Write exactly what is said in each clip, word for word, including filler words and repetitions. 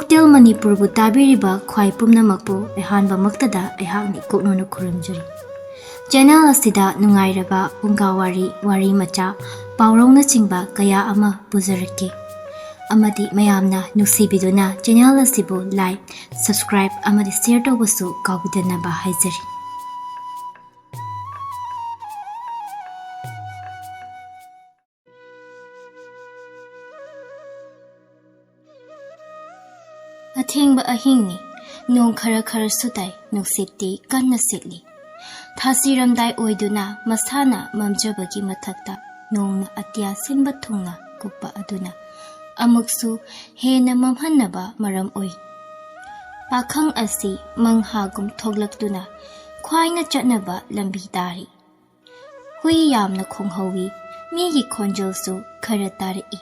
Hotel ꯃꯅꯤꯄꯨꯔꯕꯨ ꯇꯥꯕꯤꯔꯤꯕ ꯈ꯭ꯋꯥꯏ ꯄꯨꯝꯅꯃꯛꯄꯨ ꯑꯍꯥꯟꯕꯃꯛꯇꯗ ꯑꯩꯍꯥꯛꯅ ꯏꯀꯣꯛꯅꯅ ꯈꯨꯔꯨꯝꯖꯔꯤ꯫ ꯆꯦꯅꯦꯜ ꯑꯁꯤꯗ ꯅꯨꯡꯉꯥꯏꯔꯕ ꯐꯨꯡꯒꯥ ꯋꯥꯔꯤ, ꯋꯥꯔꯤ ꯃꯆꯥ, ꯄꯥꯎꯔꯧꯅꯆꯤꯡꯕ ꯀꯌꯥ ꯑꯃ ꯄꯨꯖꯔꯛꯀꯦ꯫ ꯑꯃꯗꯤ ꯃꯌꯥꯝꯅ ꯅꯨꯡꯁꯤꯕꯤꯗꯨꯅ ꯆꯦꯅꯦꯜ ꯑꯁꯤꯕꯨ like, subscribe ꯑꯃꯗꯤ share ꯇꯧꯕꯁꯨ ꯀꯥꯎꯕꯤꯗꯅꯕ ꯍꯥꯏꯖꯔꯤ꯫ ꯑꯊꯦꯡꯕ ꯑꯍꯤꯡꯅꯤ꯫ ꯅꯣꯡ ꯈꯔ ꯈꯔꯁꯨ ꯇꯥꯏ, ꯅꯨꯡꯁꯤꯠꯇꯤ ꯀꯟꯅ ꯁꯤꯠꯂꯤ꯫ ꯊꯥꯁꯤꯔꯝꯗꯥꯏ ꯑꯣꯏꯗꯨꯅ ꯃꯁꯥꯅ ꯃꯝꯖꯕꯒꯤ ꯃꯊꯛꯇ ꯅꯣꯡꯅ ꯑꯇꯤꯌꯥ ꯁꯤꯟꯕ ꯊꯨꯡꯅ ꯀꯨꯞꯄ ꯑꯗꯨꯅ ꯑꯃꯨꯛꯁꯨ ꯍꯦꯟꯅ ꯃꯝꯍꯟꯅꯕ ꯃꯔꯝ ꯑꯣꯏ꯫ ꯄꯥꯈꯪ ꯑꯁꯤ ꯃꯪꯍꯥꯒꯨꯝ ꯊꯣꯛꯂꯛꯇꯨꯅ ꯈ꯭ꯋꯥꯏꯅ ꯆꯠꯅꯕ ꯂꯝꯕꯤ ꯇꯥꯔꯤ꯫ ꯍꯨꯏ ꯌꯥꯝꯅ ꯈꯣꯡꯍꯧꯏ, ꯃꯤꯒꯤ ꯈꯣꯟꯖꯦꯜꯁꯨ ꯈꯔ ꯇꯥꯔꯛꯏ꯫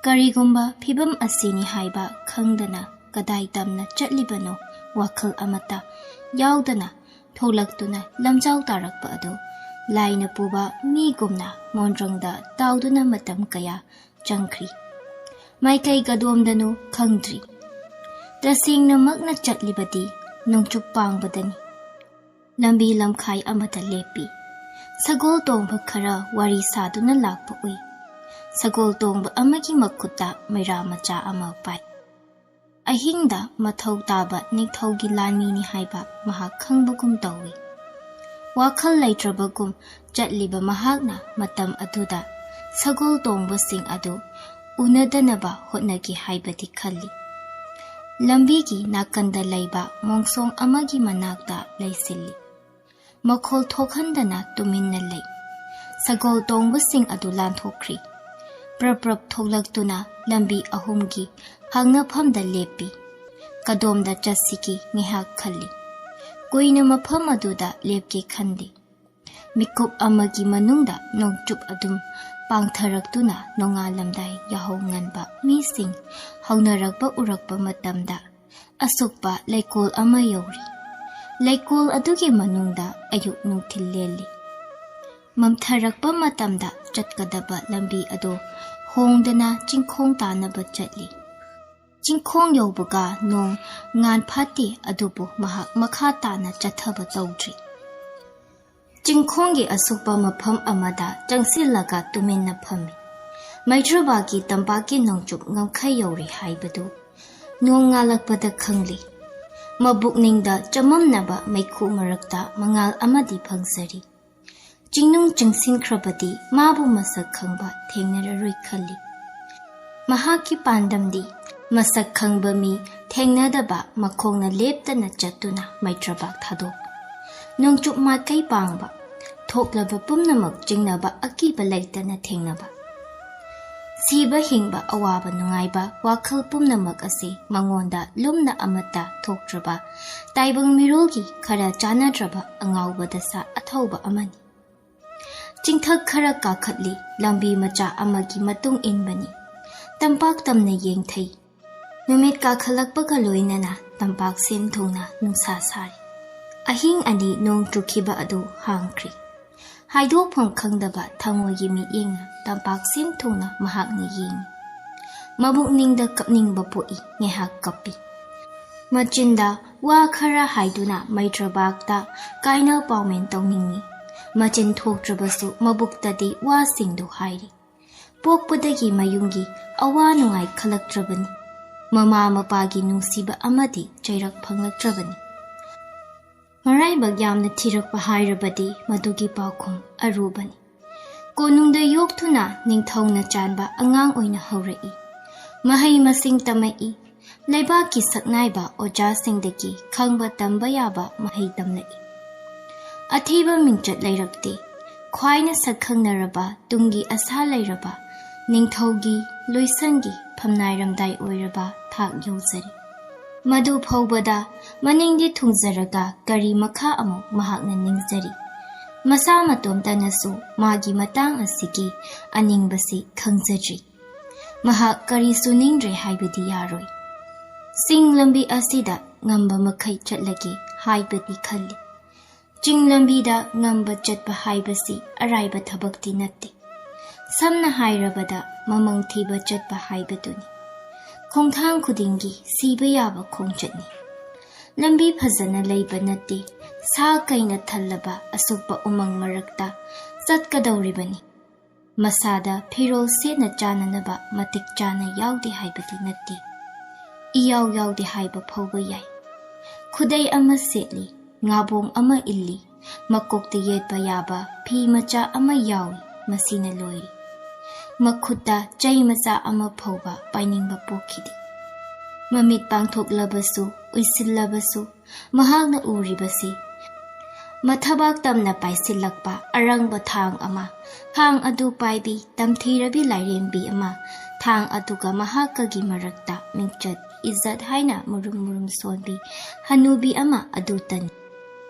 ꯀꯔꯤꯒꯨꯝꯕ ꯐꯤꯚꯝ ꯑꯁꯤꯅꯤ ꯍꯥꯏꯕ ꯈꯪꯗꯅ ꯀꯗꯥꯏ ꯇꯝꯅ ꯆꯠꯂꯤꯕꯅꯣ ꯋꯥꯈꯜ ꯑꯃꯠꯇ ꯌꯥꯎꯗꯅ ꯊꯣꯛꯂꯛꯇꯨꯅ ꯂꯝꯖꯥꯎ ꯇꯥꯔꯛꯄ ꯑꯗꯨ ꯂꯥꯏꯅ ꯄꯨꯕ ꯃꯤꯒꯨꯝꯅ ꯃꯣꯟꯗ꯭ꯔꯪꯗ ꯇꯥꯎꯗꯨꯅ ꯃꯇꯝ ꯀꯌꯥ ꯆꯪꯈ꯭ꯔꯤ꯫ ꯃꯥꯏꯀꯩ ꯀꯗꯣꯝꯗꯅꯣ ꯈꯪꯗ꯭ꯔꯤ꯫ ꯇꯁꯦꯡꯅꯃꯛꯅ ꯆꯠꯂꯤꯕꯗꯤ ꯅꯣꯡꯆꯨꯞ ꯄꯥꯡꯕꯗꯅꯤ꯫ ꯂꯝꯕꯤ ꯂꯝꯈꯥꯏ ꯑꯃꯗ ꯂꯦꯞꯄꯤ꯫ ꯁꯒꯣꯜ ꯇꯣꯡꯕ ꯈꯔ ꯋꯥꯔꯤ ꯁꯥꯗꯨꯅ ꯂꯥꯛꯄ ꯎꯏ꯫ ꯁꯒꯣꯜ ꯇꯣꯡꯕ ꯑꯃꯒꯤ ꯃꯈꯨꯠꯇ ꯃꯩꯔꯥ ꯃꯆꯥ ꯑꯃ ꯄꯥꯏ꯫ ꯑꯍꯤꯡꯗ ꯃꯊꯧ ꯇꯥꯕ ꯅꯤꯡꯊꯧꯒꯤ ꯂꯥꯟꯃꯤꯅꯤ ꯍꯥꯏꯕ ꯃꯍꯥꯛ ꯈꯪꯕꯒꯨꯝ ꯇꯧꯏ꯫ ꯋꯥꯈꯜ ꯂꯩꯇ꯭ꯔꯕꯒꯨꯝ ꯆꯠꯂꯤꯕ ꯃꯍꯥꯛꯅ ꯃꯇꯝ ꯑꯗꯨꯗ ꯁꯒꯣꯜ ꯇꯣꯡꯕꯁꯤꯡ ꯑꯗꯨ ꯎꯅꯗꯅꯕ ꯍꯣꯠꯅꯒꯦ ꯍꯥꯏꯕꯗꯤ ꯈꯜꯂꯤ꯫ ꯂꯝꯕꯤꯒꯤ ꯅꯥꯀꯟꯗ ꯂꯩꯕ ꯃꯣꯡꯁꯣꯡ ꯑꯃꯒꯤ ꯃꯅꯥꯛꯇ ꯂꯩꯁꯤꯜꯂꯤ꯫ ꯃꯈꯣꯜ ꯊꯣꯛꯍꯟꯗꯅ ꯇꯨꯃꯤꯟꯅ ꯂꯩ꯫ ꯁꯒꯣꯜ ꯇꯣꯡꯕꯁꯤꯡ ꯑꯗꯨ ꯂꯥꯟꯊꯣꯛꯈ꯭ꯔꯤ꯫ ꯄ꯭ꯔꯞ ꯄ꯭ꯔꯞ ꯊꯣꯛꯂꯛꯇꯨꯅ ꯂꯝꯕꯤ ꯑꯍꯨꯝꯒꯤ ꯍꯪꯅꯐꯝꯗ ꯂꯦꯞꯄꯤ꯫ ꯀꯗꯣꯝꯗ ꯆꯠꯁꯤꯒꯦ ꯉꯥꯏꯍꯥꯛ ꯈꯜꯂꯤ꯫ ꯀꯨꯏꯅ ꯃꯐꯝ ꯑꯗꯨꯗ ꯂꯦꯞꯀꯦ ꯈꯟꯗꯦ꯫ ꯃꯤꯀꯨꯞ ꯑꯃꯒꯤ ꯃꯅꯨꯡꯗ ꯅꯣꯡꯆꯨꯞ ꯑꯗꯨꯝ ꯄꯥꯡꯊꯔꯛꯇꯨꯅ ꯅꯣꯡꯉꯥꯜꯂꯝꯗꯥꯏ ꯌꯥꯍꯧ ꯉꯟꯕ ꯃꯤꯁꯤꯡ ꯍꯧꯅꯔꯛꯄ ꯎꯔꯛꯄ ꯃꯇꯝꯗ ꯑꯁꯨꯛꯄ ꯂꯩꯀꯣꯜ ꯑꯃ ꯌꯧꯔꯤ꯫ ꯂꯩꯀꯣꯜ ꯑꯗꯨꯒꯤ ꯃꯅꯨꯡꯗ ꯑꯌꯨꯛ ꯅꯨꯡꯊꯤꯜ ꯂꯦꯜꯂꯤ꯫ ꯃꯝꯊꯔꯛꯄ ꯃꯇꯝꯗ ꯆꯠꯀꯗꯕ ꯂꯝꯕꯤ ꯑꯗꯨ ꯍꯣꯡꯗꯅ ꯆꯤꯡꯈꯣꯡ ꯇꯥꯅꯕ ꯆꯠꯂꯤ꯫ ꯆꯤꯡꯈꯣꯡ ꯌꯧꯕꯒ ꯅꯣꯡ ꯉꯥꯟ ꯐꯥꯠꯇꯦ, ꯑꯗꯨꯕꯨ ꯃꯍꯥꯛ ꯃꯈꯥ ꯇꯥꯅ ꯆꯠꯊꯕ ꯇꯧꯗ꯭ꯔꯤ꯫ ꯆꯤꯡꯈꯣꯡꯒꯤ ꯑꯁꯨꯞꯄ ꯃꯐꯝ ꯑꯃꯗ ꯆꯪꯁꯤꯜꯂꯒ ꯇꯨꯃꯤꯟꯅ ꯐꯝꯃꯤ꯫ ꯃꯩꯇ꯭ꯔꯕꯥꯛꯀꯤ ꯇꯝꯄꯥꯛꯀꯤ ꯅꯣꯡꯆꯨꯞ ꯉꯝꯈꯩ ꯌꯧꯔꯦ ꯍꯥꯏꯕꯗꯨ ꯅꯣꯡ ꯉꯥꯜꯂꯛꯄꯗ ꯈꯪꯂꯤ꯫ ꯃꯕꯨꯛꯅꯤꯡꯗ ꯆꯃꯝꯅꯕ ꯃꯩꯈꯨ ꯃꯔꯛꯇ ꯃꯉꯥꯜ ꯑꯃꯗꯤ ꯐꯪꯖꯔꯤ꯫ ꯆꯤꯡꯅꯨꯡ ꯆꯪꯁꯤꯟꯈ꯭ꯔꯕꯗꯤ ꯃꯥꯕꯨ ꯃꯁꯛ ꯈꯪꯕ ꯊꯦꯡꯅꯔꯔꯣꯏ ꯈꯜꯂꯤ꯫ ꯃꯍꯥꯛꯀꯤ ꯄꯥꯟꯗꯝꯗꯤ ꯃꯁꯛ ꯈꯪꯕ ꯃꯤ ꯊꯦꯡꯅꯗꯕ, ꯃꯈꯣꯡꯅ ꯂꯦꯞꯇꯅ ꯆꯠꯇꯨꯅ ꯃꯩꯇ꯭ꯔꯕꯥꯛ ꯊꯥꯗꯣꯛꯄ, ꯅꯣꯡꯆꯨꯞ ꯃꯥꯏꯀꯩ ꯄꯥꯡꯕ, ꯊꯣꯛꯂꯕ ꯄꯨꯝꯅꯃꯛ ꯆꯤꯡꯅꯕ ꯑꯀꯤꯕ ꯂꯩꯇꯅ ꯊꯦꯡꯅꯕ꯫ ꯁꯤꯕ ꯍꯤꯡꯕ, ꯑꯋꯥꯕ ꯅꯨꯡꯉꯥꯏꯕ, ꯋꯥꯈꯜ ꯄꯨꯝꯅꯃꯛ ꯑꯁꯤ ꯃꯉꯣꯟꯗ ꯂꯨꯝꯅ ꯑꯃꯠꯇ ꯊꯣꯛꯇ꯭ꯔꯕ, ꯇꯥꯏꯕꯪ ꯃꯤꯔꯣꯜꯒꯤ ꯈꯔ ꯆꯥꯟꯅꯗ꯭ꯔꯕ ꯑꯉꯥꯎꯕ ꯗꯁꯥ ꯑꯊꯧꯕ ꯑꯃꯅꯤ꯫ ꯆꯤꯡꯊꯛ ꯈꯔ ꯀꯥꯈꯠꯂꯤ, ꯂꯝꯕꯤ ꯃꯆꯥ ꯑꯃꯒꯤ ꯃꯇꯨꯡ ꯏꯟꯕꯅꯤ꯫ ꯇꯝꯄꯥꯛ ꯇꯝꯅ ꯌꯦꯡꯊꯩ꯫ ꯅꯨꯃꯤꯠ ꯀꯥꯈꯠꯂꯛꯄꯒ ꯂꯣꯏꯅꯅ ꯇꯝꯄꯥꯛ ꯁꯦꯝ ꯊꯨꯡꯅ ꯅꯨꯡꯁꯥ ꯁꯥꯔꯤ꯫ ꯑꯍꯤꯡ ꯑꯅꯤ ꯅꯣꯡ ꯆꯨꯈꯤꯕ ꯑꯗꯨ ꯍꯥꯡꯈ꯭ꯔꯤ꯫ ꯍꯥꯏꯗꯣꯛꯐꯝ ꯈꯪꯗꯕ ꯊꯃꯣꯏꯒꯤ ꯃꯤꯠꯌꯦꯡꯅ ꯇꯝꯄꯥꯛ ꯁꯦꯝ ꯊꯨꯡꯅ ꯃꯍꯥꯛꯅ ꯌꯦꯡꯏ꯫ ꯃꯕꯨꯛꯅꯤꯡꯗ ꯀꯞꯅꯤꯡꯕ ꯄꯣꯛꯏ, ꯉꯥꯏꯍꯥꯛ ꯀꯞꯄꯤ꯫ ꯃꯆꯤꯟꯗ ꯋꯥ ꯈꯔ ꯍꯥꯏꯗꯨꯅ ꯃꯩꯇ꯭ꯔꯕꯥꯛꯇ ꯀꯥꯏꯅ ꯄꯥꯎꯃꯦꯟ ꯇꯧꯅꯤꯡꯏ꯫ ꯃꯆꯤꯟ ꯊꯣꯛꯇ꯭ꯔꯕꯁꯨ ꯃꯕꯨꯛꯇꯗꯤ ꯋꯥꯁꯤꯡꯗꯨ ꯍꯥꯏꯔꯤ꯫ ꯄꯣꯛꯄꯗꯒꯤ ꯃꯌꯨꯝꯒꯤ ꯑꯋꯥ ꯅꯨꯡꯉꯥꯏ ꯈꯜꯂꯛꯇ꯭ꯔꯕꯅꯤ꯫ ꯃꯃꯥ ꯃꯄꯥꯒꯤ ꯅꯨꯡꯁꯤꯕ ꯑꯃꯗꯤ ꯆꯩꯔꯛ ꯐꯪꯂꯛꯇ꯭ꯔꯕꯅꯤ꯫ ꯃꯔꯥꯏꯕꯛ ꯌꯥꯝꯅ ꯊꯤꯔꯛꯄ ꯍꯥꯏꯔꯕꯗꯤ ꯃꯗꯨꯒꯤ ꯄꯥꯎꯈꯨꯝ ꯑꯔꯨꯕꯅꯤ꯫ ꯀꯣꯅꯨꯡꯗ ꯌꯣꯛꯊꯨꯅ ꯅꯤꯡꯊꯧꯅ ꯆꯥꯟꯕ ꯑꯉꯥꯡ ꯑꯣꯏꯅ ꯍꯧꯔꯛꯏ꯫ ꯃꯍꯩ ꯃꯁꯤꯡ ꯇꯝꯃꯛꯏ꯫ ꯂꯩꯕꯥꯛꯀꯤ ꯁꯛꯅꯥꯏꯕ ꯑꯣꯖꯥꯁꯤꯡꯗꯒꯤ ꯈꯪꯕ ꯇꯝꯕ ꯌꯥꯕ ꯃꯍꯩ ꯇꯝꯂꯛꯏ꯫ ꯑꯊꯤꯕ ꯃꯤꯡꯆꯠ ꯂꯩꯔꯛꯇꯦ꯫ ꯈ꯭ꯋꯥꯏꯅ ꯁꯛꯈꯪꯅꯔꯕ, ꯇꯨꯡꯒꯤ ꯑꯁꯥ ꯂꯩꯔꯕ, ꯅꯤꯡꯊꯧꯒꯤ ꯂꯣꯏꯁꯪꯒꯤ ꯐꯝꯅꯥꯏꯔꯝꯗꯥꯏ ꯑꯣꯏꯔꯕ ꯊꯥꯛ ꯌꯧꯖꯔꯤ꯫ ꯃꯗꯨ ꯐꯥꯎꯕꯗ ꯃꯅꯤꯡꯗꯤ ꯊꯨꯡꯖꯔꯒ ꯀꯔꯤ ꯃꯈꯥ ꯑꯃꯨꯛ ꯃꯍꯥꯛꯅ ꯅꯤꯡꯖꯔꯤ꯫ ꯃꯁꯥ ꯃꯇꯣꯝꯇꯅꯁꯨ ꯃꯥꯒꯤ ꯃꯇꯥꯡ ꯑꯁꯤꯒꯤ ꯑꯅꯤꯡꯕꯁꯤ ꯈꯪꯖꯗ꯭ꯔꯤ꯫ ꯃꯍꯥꯛ ꯀꯔꯤꯁꯨ ꯅꯤꯡꯗ꯭ꯔꯦ ꯍꯥꯏꯕꯗꯤ ꯌꯥꯔꯣꯏ꯫ ꯆꯤꯡ ꯂꯝꯕꯤ ꯑꯁꯤꯗ ꯉꯝꯕ ꯃꯈꯩ ꯆꯠꯂꯒꯦ ꯍꯥꯏꯕꯗꯤ ꯈꯜꯂꯤ꯫ ꯆꯤꯡ ꯂꯝꯕꯤꯗ ꯉꯝꯕ ꯆꯠꯄ ꯍꯥꯏꯕꯁꯤ ꯑꯔꯥꯏꯕ ꯊꯕꯛꯇꯤ ꯅꯠꯇꯦ꯫ ꯁꯝꯅ ꯍꯥꯏꯔꯕꯗ ꯃꯃꯪ ꯊꯤꯕ ꯆꯠꯄ ꯍꯥꯏꯕꯗꯨꯅꯤ꯫ ꯈꯣꯡꯊꯥꯡ ꯈꯨꯗꯤꯡꯒꯤ ꯁꯤꯕ ꯌꯥꯕ ꯈꯣꯡꯆꯠꯅꯤ꯫ ꯂꯝꯕꯤ ꯐꯖꯅ ꯂꯩꯕ ꯅꯠꯇꯦ꯫ ꯁꯥ ꯀꯩꯅ ꯊꯜꯂꯕ ꯑꯁꯨꯛꯄ ꯎꯃꯪ ꯃꯔꯛꯇ ꯆꯠꯀꯗꯧꯔꯤꯕꯅꯤ꯫ ꯃꯁꯥꯗ ꯐꯤꯔꯣꯜ ꯁꯦꯠꯅ ꯆꯥꯅꯅꯕ ꯃꯇꯤꯛ ꯆꯥꯅ ꯌꯥꯎꯗꯦ ꯍꯥꯏꯕꯗꯤ ꯅꯠꯇꯦ꯫ ꯏꯌꯥꯎ ꯌꯥꯎꯗꯦ ꯍꯥꯏꯕ ꯐꯥꯎꯕ ꯌꯥꯏ꯫ ꯈꯨꯗꯩ ꯑꯃ ꯁꯦꯠꯂꯤ, ꯉꯥꯕꯣꯡ ꯑꯃ ꯏꯜꯂꯤ, ꯃꯀꯣꯛꯇ ꯌꯦꯠꯄ ꯌꯥꯕ ꯐꯤ ꯃꯆꯥ ꯑꯃ ꯌꯥꯎꯏ, ꯃꯁꯤꯅ ꯂꯣꯏꯔꯤ꯫ ꯃꯈꯨꯠꯇ ꯆꯩ ꯃꯆꯥ ꯑꯃ ꯐꯥꯎꯕ ꯄꯥꯏꯅꯤꯡꯕ ꯄꯣꯛꯈꯤꯗꯦ꯫ ꯃꯃꯤꯠ ꯄꯥꯡꯊꯣꯛꯂꯕꯁꯨ, ꯎꯏꯁꯤꯜꯂꯕꯁꯨ, ꯃꯍꯥꯛꯅ ꯎꯔꯤꯕꯁꯤ ꯃꯊꯕꯥꯛ ꯇꯝꯅ ꯄꯥꯏꯁꯤꯜꯂꯛꯄ ꯑꯔꯪꯕ ꯊꯥꯡ ꯑꯃ, ꯊꯥꯡ ꯑꯗꯨ ꯄꯥꯏꯕꯤ ꯇꯝꯊꯤꯔꯕꯤ ꯂꯥꯏꯔꯦꯝꯕꯤ ꯑꯃ, ꯊꯥꯡ ꯑꯗꯨꯒ ꯃꯍꯥꯛꯀꯒꯤ ꯃꯔꯛꯇ ꯃꯤꯡꯆꯠ ꯏꯖꯠ ꯍꯥꯏꯅ ꯃꯨꯔꯨꯝ ꯃꯨꯔꯨꯝ ꯁꯣꯟꯕꯤ ꯍꯅꯨꯕꯤ ꯑꯃ ꯑꯗꯨꯇꯅꯤ꯫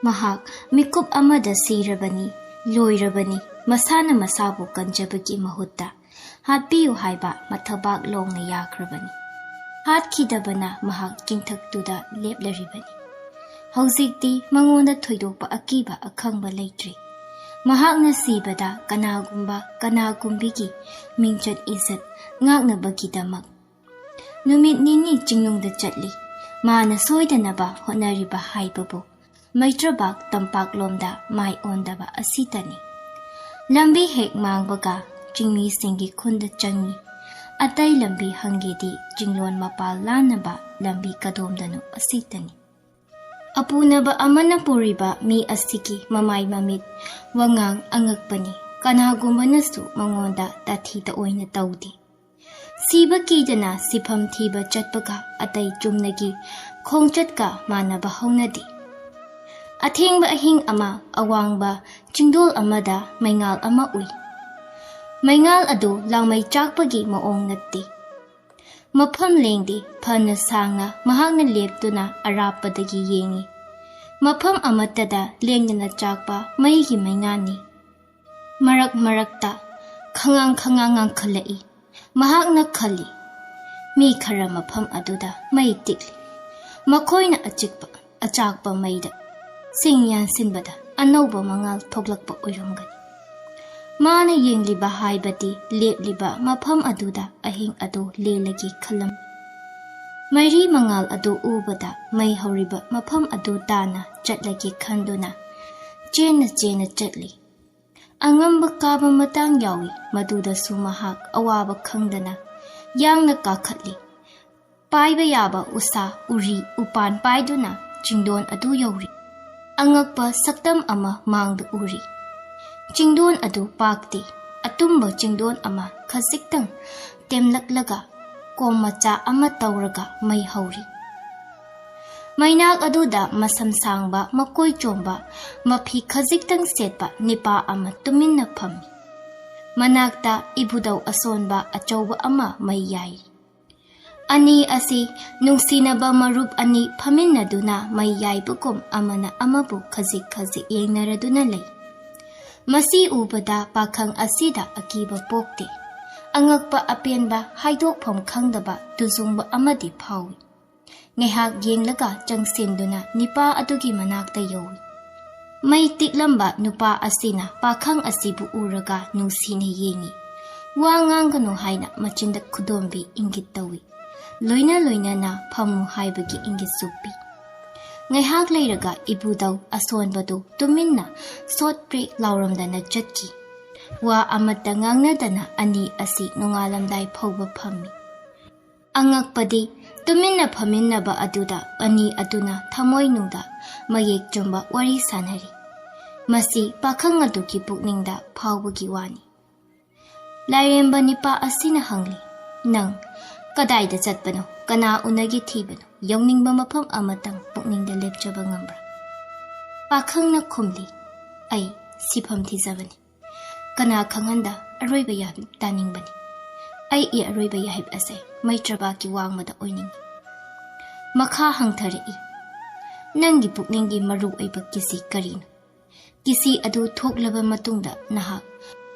ꯃꯍꯥꯛ ꯃꯤꯀꯨꯞ ꯑꯃꯗ ꯁꯤꯔꯕꯅꯤ, ꯂꯣꯏꯔꯕꯅꯤ꯫ ꯃꯁꯥꯅ ꯃꯁꯥꯕꯨ ꯀꯟꯖꯕꯒꯤ ꯃꯍꯨꯠꯇ ꯍꯥꯠꯄꯤꯌꯨ ꯍꯥꯏꯕ ꯃꯊꯕꯥꯛ ꯂꯣꯡꯅ ꯌꯥꯈ꯭ꯔꯕꯅꯤ꯫ ꯍꯥꯠꯈꯤꯗꯕꯅ ꯃꯍꯥꯛ ꯆꯤꯡꯊꯛꯇꯨꯗ ꯂꯦꯞꯂꯔꯤꯕꯅꯤ꯫ ꯍꯧꯖꯤꯛꯇꯤ ꯃꯉꯣꯟꯗ ꯊꯣꯏꯗꯣꯛꯄ ꯑꯀꯤꯕ ꯑꯈꯪꯕ ꯂꯩꯇ꯭ꯔꯤ꯫ ꯃꯍꯥꯛꯅ ꯁꯤꯕꯗ ꯀꯅꯥꯒꯨꯝꯕ ꯀꯅꯥꯒꯨꯝꯕꯤꯒꯤ ꯃꯤꯡꯆꯠ ꯏꯖꯠ ꯉꯥꯛꯅꯕꯒꯤꯗꯃꯛ ꯅꯨꯃꯤꯠ ꯅꯤꯅꯤ ꯆꯤꯡꯅꯨꯡꯗ ꯆꯠꯂꯤ꯫ ꯃꯥꯅ ꯁꯣꯏꯗꯅꯕ ꯍꯣꯠꯅꯔꯤꯕ ꯍꯥꯏꯕꯕꯨ ꯃꯩꯇ꯭ꯔꯕꯥꯛ ꯇꯝꯄꯥꯛꯂꯣꯝꯗ ꯃꯥꯏ ꯑꯣꯟꯗꯕ ꯑꯁꯤꯇꯅꯤ꯫ ꯂꯝꯕꯤ ꯍꯦꯛ ꯃꯥꯡꯕꯒ ꯆꯤꯡꯃꯤꯁꯤꯡꯒꯤ ꯈꯨꯟꯗ ꯆꯪꯏ꯫ ꯑꯇꯩ ꯂꯝꯕꯤ ꯍꯪꯒꯦꯗꯤ ꯆꯤꯡꯂꯣꯟ ꯃꯄꯥꯜ ꯂꯥꯟꯅꯕ ꯂꯝꯕꯤ ꯀꯗꯣꯝꯗꯅꯣ ꯑꯁꯤꯇꯅꯤ꯫ ꯑꯄꯨꯅꯕ ꯑꯃꯅ ꯄꯨꯔꯤꯕ ꯃꯤ ꯑꯁꯤꯒꯤ ꯃꯃꯥꯏ ꯃꯃꯤꯠ ꯋꯥꯉꯥꯡ ꯑꯉꯛꯄꯅꯤ꯫ ꯀꯅꯥꯒꯨꯝꯕꯅꯁꯨ ꯃꯉꯣꯟꯗ ꯇꯥꯊꯤ ꯇꯑꯣꯏꯅ ꯇꯧꯗꯦ꯫ ꯁꯤꯕ ꯀꯤꯗꯅ ꯁꯤꯐꯝ ꯊꯤꯕ ꯆꯠꯄꯒ ꯑꯇꯩ ꯆꯨꯝꯅꯒꯤ ꯈꯣꯡꯆꯠꯀ ꯃꯥꯟꯅꯕ ꯍꯧꯅꯗꯦ꯫ ꯑꯊꯦꯡꯕ ꯑꯍꯤꯡ ꯑꯃ ꯑꯋꯥꯡꯕ ꯆꯤꯡꯗꯣꯜ ꯑꯃꯗ ꯃꯩꯉꯥꯜ ꯑꯃ ꯎꯏ꯫ ꯃꯩꯉꯥꯜ ꯑꯗꯨ ꯂꯥꯡꯃꯩ ꯆꯥꯛꯄꯒꯤ ꯃꯑꯣꯡ ꯅꯠꯇꯦ꯫ ꯃꯐꯝ ꯂꯦꯡꯗꯦ꯫ ꯐꯅ ꯁꯥꯡꯅ ꯃꯍꯥꯛꯅ ꯂꯦꯞꯇꯨꯅ ꯑꯔꯥꯞꯄꯗꯒꯤ ꯌꯦꯡꯏ꯫ ꯃꯐꯝ ꯑꯃꯠꯇꯗ ꯂꯦꯡꯗꯅ ꯆꯥꯛꯄ ꯃꯩꯒꯤ ꯃꯩꯉꯥꯜꯅꯤ꯫ ꯃꯔꯛ ꯃꯔꯛꯇ ꯈꯉꯥꯡ ꯈꯉꯥꯡ ꯉꯥꯡꯈꯠꯂꯛꯏ꯫ ꯃꯍꯥꯛꯅ ꯈꯜꯂꯤ, "ꯃꯤ ꯈꯔ ꯃꯐꯝ ꯑꯗꯨꯗ ꯃꯩ ꯇꯤꯛꯂꯤ꯫ ꯃꯈꯣꯏꯅ ꯑꯆꯤꯛꯄ, ꯑꯆꯥꯛꯄ ꯃꯩꯗ ꯁꯤꯡ ꯌꯥꯟꯁꯤꯟꯕꯗ ꯑꯅꯧꯕ ꯃꯉꯥꯜ ꯊꯣꯛꯂꯛꯄ ꯑꯣꯏꯔꯝꯒꯅꯤ꯫" ꯃꯥꯅ ꯌꯦꯡꯂꯤꯕ ꯍꯥꯏꯕꯗꯤ ꯂꯦꯞꯂꯤꯕ ꯃꯐꯝ ꯑꯗꯨꯗ ꯑꯍꯤꯡ ꯑꯗꯨ ꯂꯦꯜꯂꯒꯦ ꯈꯜꯂꯝꯃꯤ꯫ ꯃꯩꯔꯤ ꯃꯉꯥꯜ ꯑꯗꯨ ꯎꯕꯗ ꯃꯩ ꯍꯧꯔꯤꯕ ꯃꯐꯝ ꯑꯗꯨ ꯇꯥꯟꯅ ꯆꯠꯂꯒꯦ ꯈꯟꯗꯨꯅ ꯆꯦꯟꯅ ꯆꯦꯟꯅ ꯆꯠꯂꯤ꯫ ꯑꯉꯝꯕ ꯀꯥꯕ ꯃꯇꯥꯡ ꯌꯥꯎꯏ, ꯃꯗꯨꯗꯁꯨ ꯃꯍꯥꯛ ꯑꯋꯥꯕ ꯈꯪꯗꯅ ꯌꯥꯡꯅ ꯀꯥꯈꯠꯂꯤ꯫ ꯄꯥꯏꯕ ꯌꯥꯕ ꯎꯁꯥ, ꯎꯔꯤ, ꯎꯄꯥꯟ ꯄꯥꯏꯗꯨꯅ ꯆꯤꯡꯗꯣꯟ ꯑꯗꯨ ꯌꯧꯔꯤ꯫ ꯑꯉꯛꯄ ꯁꯛꯇꯝ ꯑꯃ ꯃꯥꯡꯗ ꯎꯔꯤ꯫ ꯆꯤꯡꯗꯣꯟ ꯑꯗꯨ ꯄꯥꯛꯇꯦ꯫ ꯑꯇꯨꯝꯕ ꯆꯤꯡꯗꯣꯟ ꯑꯃ ꯈꯖꯤꯛꯇꯪ ꯇꯦꯝꯂꯛꯂꯒ ꯀꯣꯝ ꯃꯆꯥ ꯑꯃ ꯇꯧꯔꯒ ꯃꯩ ꯍꯧꯔꯤ꯫ ꯃꯩꯅꯥꯛ ꯑꯗꯨꯗ ꯃꯁꯝ ꯁꯥꯡꯕ, ꯃꯀꯣꯏ ꯆꯣꯝꯕ, ꯃꯐꯤ ꯈꯖꯤꯛꯇꯪ ꯁꯦꯠꯄ ꯅꯤꯄꯥ ꯑꯃ ꯇꯨꯃꯤꯟꯅ ꯐꯝꯃꯤ꯫ ꯃꯅꯥꯛꯇ ꯏꯕꯨꯙꯧ ꯑꯁꯣꯟꯕ ꯑꯆꯧꯕ ꯑꯃ ꯃꯩ ꯌꯥꯏꯔꯤ꯫ ꯑꯅꯤ ꯑꯁꯤ ꯅꯨꯡꯁꯤꯅꯕ ꯃꯔꯨꯞ ꯑꯅꯤ ꯐꯝꯃꯤꯟꯅꯗꯨꯅ ꯃꯩ ꯌꯥꯏꯕꯒꯨꯝ ꯑꯃꯅ ꯑꯃꯕꯨ ꯈꯖꯤꯛ ꯈꯖꯤꯛ ꯌꯦꯡꯅꯔꯗꯨꯅ ꯂꯩ꯫ ꯃꯁꯤ ꯎꯕꯗ ꯄꯥꯈꯪ ꯑꯁꯤꯗ ꯑꯀꯤꯕ ꯄꯣꯛꯇꯦ꯫ ꯑꯉꯛꯄ ꯑꯄꯦꯟꯕ ꯍꯥꯏꯗꯣꯛꯐꯝ ꯈꯪꯗꯕ ꯇꯨꯖꯨꯡꯕ ꯑꯃꯗꯤ ꯐꯥꯎꯏ꯫ ꯉꯥꯏꯍꯥꯛ ꯌꯦꯡꯂꯒ ꯆꯪꯁꯤꯟꯗꯨꯅ ꯅꯤꯄꯥ ꯑꯗꯨꯒꯤ ꯃꯅꯥꯛꯇ ꯌꯧꯏ꯫ ꯃꯩ ꯇꯤꯛꯂꯝꯕ ꯅꯨꯄꯥ ꯑꯁꯤꯅ ꯄꯥꯈꯪ ꯑꯁꯤꯕꯨ ꯎꯔꯒ ꯅꯨꯡꯁꯤꯅ ꯌꯦꯡꯏ꯫ ꯋꯥ ꯉꯥꯡꯒꯅꯨ ꯍꯥꯏꯅ ꯃꯆꯤꯟꯗ ꯈꯨꯗꯣꯝꯕꯤ ꯏꯪꯒꯤꯠ ꯇꯧꯏ꯫ ꯂꯣꯏꯅ ꯂꯣꯏꯅꯅ ꯐꯝꯃꯨ ꯍꯥꯏꯕꯒꯤ ꯏꯪꯒꯤꯠꯁꯨ ꯄꯤ꯫ ꯉꯥꯏꯍꯥꯛ ꯂꯩꯔꯒ ꯏꯕꯨꯙꯧ ꯑꯁꯣꯟꯕꯗꯨ ꯇꯨꯃꯤꯟꯅ ꯁꯣꯠ ꯄ꯭ꯔꯦꯛ ꯂꯥꯎꯔꯝꯗꯅ ꯆꯠꯈꯤ꯫ ꯋꯥ ꯑꯃꯠꯇ ꯉꯥꯡꯅꯗꯅ ꯑꯅꯤ ꯑꯁꯤ ꯅꯣꯡꯉꯥꯜꯂꯝꯗꯥꯏ ꯐꯥꯎꯕ ꯐꯝꯃꯤ꯫ ꯑꯉꯛꯄꯗꯤ, ꯇꯨꯃꯤꯟꯅ ꯐꯝꯃꯤꯟꯅꯕ ꯑꯗꯨꯗ ꯑꯅꯤ ꯑꯗꯨꯅ ꯊꯃꯣꯏꯅꯨꯡꯗ ꯃꯌꯦꯛ ꯆꯨꯝꯕ ꯋꯥꯔꯤ ꯁꯥꯟꯅꯔꯤ꯫ ꯃꯁꯤ ꯄꯥꯈꯪ ꯑꯗꯨꯒꯤ ꯄꯨꯛꯅꯤꯡꯗ ꯐꯥꯎꯕꯒꯤ ꯋꯥꯅꯤ꯫ ꯂꯥꯏꯔꯦꯝꯕ ꯅꯤꯄꯥ ꯑꯁꯤꯅ ꯍꯪꯂꯤ, "ꯅꯪ ꯀꯗꯥꯏꯗ ꯆꯠꯄꯅꯣ? ꯀꯅꯥ ꯎꯅꯒꯦ ꯊꯤꯕꯅꯣ? ꯌꯧꯅꯤꯡꯕ ꯃꯐꯝ ꯑꯃꯇꯪ ꯄꯨꯛꯅꯤꯡꯗ ꯂꯦꯞꯆꯕ ꯉꯝꯕ꯭ꯔꯥ?" ꯄꯥꯈꯪꯅ ꯈꯨꯝꯂꯤ, "ꯑꯩ ꯁꯤꯐꯝ ꯊꯤꯖꯕꯅꯤ꯫ ꯀꯅꯥ ꯈꯪꯍꯟꯗ ꯑꯔꯣꯏꯕ ꯌꯥꯍꯤꯞ ꯇꯥꯅꯤꯡꯕꯅꯤ꯫ ꯑꯩꯒꯤ ꯑꯔꯣꯏꯕ ꯌꯥꯍꯤꯞ ꯑꯁꯦ ꯃꯩꯇ꯭ꯔꯕꯥꯛꯀꯤ ꯋꯥꯡꯃꯗ ꯑꯣꯏꯅꯤꯡꯏ꯫" ꯃꯈꯥ ꯍꯪꯊꯔꯛꯏ, "ꯅꯪꯒꯤ ꯄꯨꯛꯅꯤꯡꯒꯤ ꯃꯔꯨ ꯑꯣꯏꯕ ꯀꯤꯁꯤ ꯀꯔꯤꯅꯣ? ꯀꯤꯁꯤ ꯑꯗꯨ ꯊꯣꯛꯂꯕ ꯃꯇꯨꯡꯗ ꯅꯍꯥꯛ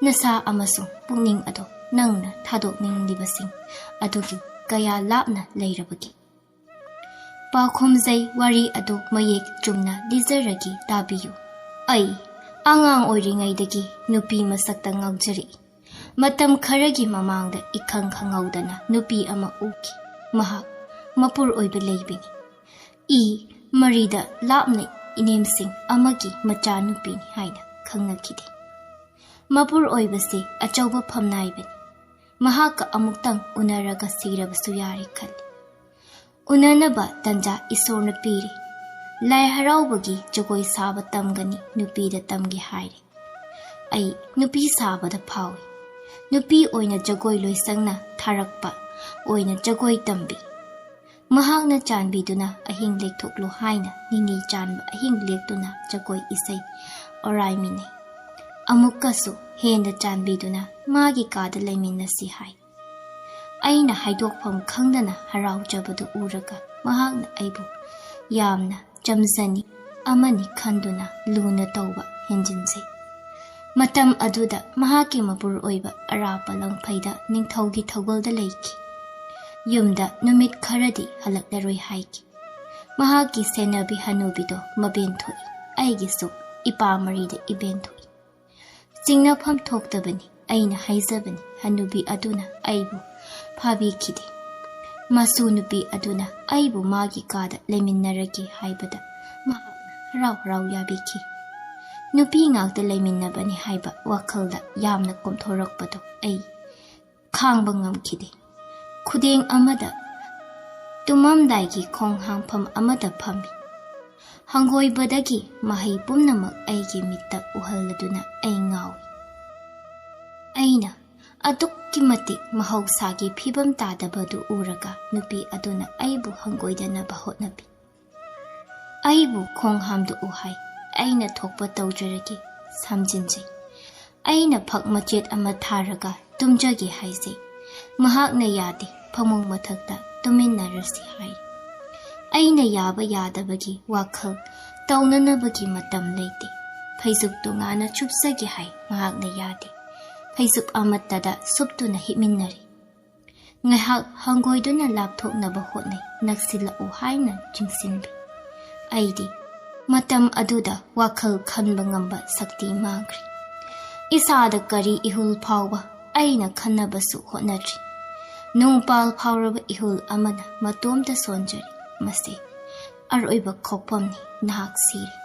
ꯅꯁꯥ ꯑꯃꯁꯨꯡ ꯄꯨꯛꯅꯤꯡ ꯑꯗꯣ ꯅꯪꯅ ꯊꯥꯗꯣꯛꯅꯤꯡꯂꯤꯕꯁꯤꯡ ꯑꯗꯨꯒꯤ ꯀꯌꯥ ꯂꯥꯞꯅ ꯂꯩꯔꯕꯒꯦ?" ꯄꯥꯎꯈꯨꯝꯖꯩ ꯋꯥꯔꯤ ꯑꯗꯨ ꯃꯌꯦꯛ ꯆꯨꯝꯅ ꯂꯤꯖꯔꯒꯦ, ꯇꯥꯕꯤꯌꯨ꯫ ꯑꯩ ꯑꯉꯥꯡ ꯑꯣꯏꯔꯤꯉꯩꯗꯒꯤ ꯅꯨꯄꯤ ꯃꯁꯛꯇ ꯉꯥꯎꯖꯔꯛꯏ꯫ ꯃꯇꯝ ꯈꯔꯒꯤ ꯃꯃꯥꯡꯗ ꯏꯈꯪ ꯈꯪꯍꯧꯗꯅ ꯅꯨꯄꯤ ꯑꯃ ꯎꯈꯤ꯫ ꯃꯍꯥꯛ ꯃꯄꯨꯔ ꯑꯣꯏꯕ ꯂꯩꯕꯅꯤ꯫ ꯏ ꯃꯔꯤꯗ ꯂꯥꯞꯅ ꯏꯅꯦꯝꯁꯤꯡ ꯑꯃꯒꯤ ꯃꯆꯥꯅꯨꯄꯤꯅꯤ ꯍꯥꯏꯅ ꯈꯪꯅꯈꯤꯗꯦ꯫ ꯃꯄꯨꯔ ꯑꯣꯏꯕꯁꯤ ꯑꯆꯧꯕ ꯐꯝꯅꯥꯏꯕꯅꯤ꯫ ꯃꯍꯥꯛꯀ ꯑꯃꯨꯛꯇꯪ ꯎꯅꯔꯒ ꯁꯤꯔꯕꯁꯨ ꯌꯥꯔꯦ ꯈꯜꯂꯤ꯫ ꯎꯅꯅꯕ ꯇꯟꯖꯥ ꯏꯁꯣꯔꯅ ꯄꯤꯔꯤ꯫ ꯂꯥꯏ ꯍꯔꯥꯎꯕꯒꯤ ꯖꯒꯣꯏ ꯁꯥꯕ ꯇꯝꯒꯅꯤ, ꯅꯨꯄꯤꯗ ꯇꯝꯒꯦ ꯍꯥꯏꯔꯤ꯫ ꯑꯩ ꯅꯨꯄꯤ ꯁꯥꯕꯗ ꯐꯥꯎꯏ꯫ ꯅꯨꯄꯤ ꯑꯣꯏꯅ ꯖꯒꯣꯏ ꯂꯣꯏꯁꯪꯅ ꯊꯥꯔꯛꯄ ꯑꯣꯏꯅ ꯖꯒꯣꯏ ꯇꯝꯕꯤ꯫ ꯃꯍꯥꯛꯅ ꯆꯥꯟꯕꯤꯗꯨꯅ ꯑꯍꯤꯡ ꯂꯦꯛꯊꯣꯛꯂꯨ ꯍꯥꯏꯅ ꯅꯤꯅꯤ ꯆꯥꯟꯕ ꯑꯍꯤꯡ ꯂꯦꯛꯇꯨꯅ ꯖꯒꯣꯏ ꯏꯁꯩ ꯑꯣꯔꯥꯏꯃꯤꯟꯅꯩ꯫ ꯑꯃꯨꯛꯀꯁꯨ ꯍꯦꯟꯅ ꯆꯥꯟꯕꯤꯗꯨꯅ ꯃꯥꯒꯤ ꯀꯥꯗ ꯂꯩꯃꯤꯟꯅꯁꯤ ꯍꯥꯏ꯫ ꯑꯩꯅ ꯍꯥꯏꯗꯣꯛꯐꯝ ꯈꯪꯗꯅ ꯍꯔꯥꯎꯖꯕꯗꯨ ꯎꯔꯒ ꯃꯍꯥꯛꯅ ꯑꯩꯕꯨ ꯌꯥꯝꯅ ꯆꯝꯖꯅꯤ ꯑꯃꯅꯤ ꯈꯟꯗꯨꯅ ꯂꯨꯅ ꯇꯧꯕ ꯍꯦꯟꯖꯤꯟꯖꯩ꯫ ꯃꯇꯝ ꯑꯗꯨꯗ ꯃꯍꯥꯛꯀꯤ ꯃꯄꯨꯔ ꯑꯣꯏꯕ ꯑꯔꯥꯞꯄ ꯂꯪꯐꯩꯗ ꯅꯤꯡꯊꯧꯒꯤ ꯊꯧꯒꯜꯗ ꯂꯩꯈꯤ꯫ ꯌꯨꯝꯗ ꯅꯨꯃꯤꯠ ꯈꯔꯗꯤ ꯍꯜꯂꯛꯂꯔꯣꯏ ꯍꯥꯏꯈꯤ꯫ ꯃꯍꯥꯛꯀꯤ ꯁꯦꯟꯅꯕꯤ ꯍꯅꯨꯕꯤꯗꯣ ꯃꯕꯦꯟ ꯊꯣꯛꯏ꯫ ꯑꯩꯒꯤꯁꯨ ꯏꯄꯥ ꯃꯔꯤꯗ ꯏꯕꯦꯟ ꯊꯣꯛꯏ꯫ ꯆꯤꯡꯅꯐꯝ ꯊꯣꯛꯇꯕꯅꯤ꯫ ꯑꯩꯅ ꯍꯥꯏꯖꯕꯅꯤ, ꯍꯅꯨꯕꯤ ꯑꯗꯨꯅ ꯑꯩꯕꯨ ꯐꯥꯕꯤꯈꯤꯗꯦ꯫ ꯃꯁꯨ ꯅꯨꯄꯤ ꯑꯗꯨꯅ ꯑꯩꯕꯨ ꯃꯥꯒꯤ ꯀꯥꯗ ꯂꯩꯃꯤꯟꯅꯔꯒꯦ ꯍꯥꯏꯕꯗ ꯃꯍꯥꯛꯅ ꯍꯔꯥꯎ ꯍꯔꯥꯎ ꯌꯥꯕꯤꯈꯤ꯫ ꯅꯨꯄꯤ ꯉꯥꯛꯇ ꯂꯩꯃꯤꯟꯅꯕꯅꯤ ꯍꯥꯏꯕ ꯋꯥꯈꯜꯗ ꯌꯥꯝꯅ ꯀꯣꯝꯊꯣꯔꯛꯄꯗꯣ ꯑꯩ ꯈꯥꯡꯕ ꯉꯝꯈꯤꯗꯦ꯫ ꯈꯨꯗꯦꯡ ꯑꯃꯗ ꯇꯨꯝꯃꯝꯗꯥꯏꯒꯤ ꯈꯣꯡ ꯍꯥꯝꯐꯝ ꯑꯃꯗ ꯐꯝꯃꯤ꯫ ꯍꯪꯒꯣꯏꯕꯗꯒꯤ ꯃꯍꯩ ꯄꯨꯝꯅꯃꯛ ꯑꯩꯒꯤ ꯃꯤꯠꯇ ꯎꯍꯜꯂꯗꯨꯅ ꯑꯩ ꯉꯥꯎꯏ꯫ ꯑꯩꯅ ꯑꯗꯨꯛꯀꯤ ꯃꯇꯤꯛ ꯃꯍꯧꯁꯥꯒꯤ ꯐꯤꯕꯝ ꯇꯥꯗꯕꯗꯨ ꯎꯔꯒ ꯅꯨꯄꯤ ꯑꯗꯨꯅ ꯑꯩꯕꯨ ꯍꯪꯒꯣꯏꯗꯅꯕ ꯍꯣꯠꯅꯕꯤ꯫ ꯑꯩꯕꯨ ꯈꯣꯡ ꯍꯥꯝꯗꯣꯛꯎ ꯍꯥꯏ꯫ ꯑꯩꯅ ꯊꯣꯛꯄ ꯇꯧꯖꯔꯒꯦ, ꯁꯝꯖꯤꯟꯖꯩ꯫ ꯑꯩꯅ ꯐꯛ ꯃꯆꯦꯠ ꯑꯃ ꯊꯥꯔꯒ ꯇꯨꯝꯖꯒꯦ ꯍꯥꯏꯖꯩ꯫ ꯃꯍꯥꯛꯅ ꯌꯥꯗꯦ, ꯐꯃꯨꯡ ꯃꯊꯛꯇ ꯇꯨꯃꯤꯟꯅꯔꯁꯤ ꯍꯥꯏ꯫ ꯑꯩꯅ ꯌꯥꯕ ꯌꯥꯗꯕꯒꯤ ꯋꯥꯈꯜ ꯇꯧꯅꯅꯕꯒꯤ ꯃꯇꯝ ꯂꯩꯇꯦ꯫ ꯐꯩꯖꯨꯞ ꯇꯣꯉꯥꯟꯅ ꯆꯨꯞꯆꯒꯦ ꯍꯥꯏ, ꯃꯍꯥꯛꯅ ꯌꯥꯗꯦ꯫ ꯐꯩꯖꯨꯞ ꯑꯃꯠꯇꯗ ꯁꯨꯞꯇꯨꯅ ꯍꯤꯞꯃꯤꯟꯅꯔꯤ꯫ ꯉꯥꯏꯍꯥꯛ ꯍꯪꯒꯣꯏꯗꯨꯅ ꯂꯥꯞꯊꯣꯛꯅꯕ ꯍꯣꯠꯅꯩ, ꯅꯛꯁꯤꯜꯂꯛꯎ ꯍꯥꯏꯅ ꯆꯤꯡꯁꯤꯟꯕꯤ꯫ ꯑꯩꯗꯤ ꯃꯇꯝ ꯑꯗꯨꯗ ꯋꯥꯈꯜ ꯈꯟꯕ ꯉꯝꯕ ꯁꯛꯇꯤ ꯃꯥꯡꯈ꯭ꯔꯦ꯫ ꯏꯁꯥꯗ ꯀꯔꯤ ꯏꯍꯨꯜ ꯐꯥꯎꯕ ꯑꯩꯅ ꯈꯟꯅꯕꯁꯨ ꯍꯣꯠꯅꯗ꯭ꯔꯤ꯫ ꯅꯣꯡꯄꯥꯜ ꯐꯥꯎꯔꯕ ꯏꯍꯨꯜ ꯑꯃꯅ ꯃꯇꯣꯝꯇ ꯁꯣꯟꯖꯔꯤ꯫ "ꯃꯁꯤ ꯑꯔꯣꯏꯕ ꯈꯣꯛꯐꯝꯅꯤ, ꯅꯍꯥꯛ ꯁꯤꯔꯦ꯫"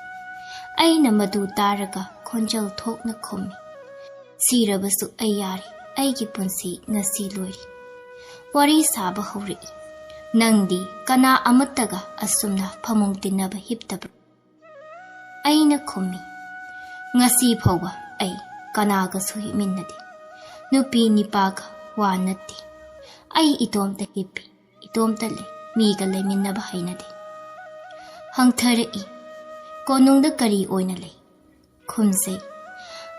ꯑꯩꯅ ꯃꯗꯨ ꯇꯥꯔꯒ ꯈꯣꯟꯖꯦꯜ ꯊꯣꯛꯅ ꯈꯨꯝꯃꯤ, "ꯁꯤꯔꯕꯁꯨ ꯑꯩ ꯌꯥꯔꯦ, ꯑꯩꯒꯤ ꯄꯨꯟꯁꯤ ꯉꯁꯤ ꯂꯣꯏꯔꯦ꯫" ꯋꯥꯔꯤ ꯁꯥꯕ ꯍꯧꯔꯛꯏ꯫ "ꯅꯪꯗꯤ ꯀꯅꯥ ꯑꯃꯠꯇꯒ ꯑꯁꯨꯝꯅ ꯐꯃꯨꯡ ꯇꯤꯟꯅꯕ ꯍꯤꯞꯇꯕ꯭ꯔꯣ?" ꯑꯩꯅ ꯈꯨꯝꯃꯤ, "ꯉꯁꯤ ꯐꯥꯎꯕ ꯑꯩ ꯀꯅꯥꯒꯁꯨ ꯍꯤꯞꯃꯤꯟꯅꯗꯦ꯫ ꯅꯨꯄꯤ ꯅꯤꯄꯥꯒ ꯋꯥ ꯅꯠꯇꯦ꯫ ꯑꯩ ꯏꯇꯣꯝꯇ ꯍꯤꯞꯄꯤ, ꯏꯇꯣꯝꯇ ꯂꯩ, ꯃꯤꯒ ꯂꯩꯃꯤꯟꯅꯕ ꯍꯩꯅꯗꯦ꯫" ꯍꯪꯊꯔꯛꯏ, "ꯀꯣꯅꯨꯡꯗ ꯀꯔꯤ ꯑꯣꯏꯅ ꯂꯩ?" ꯈꯨꯝꯖꯩ,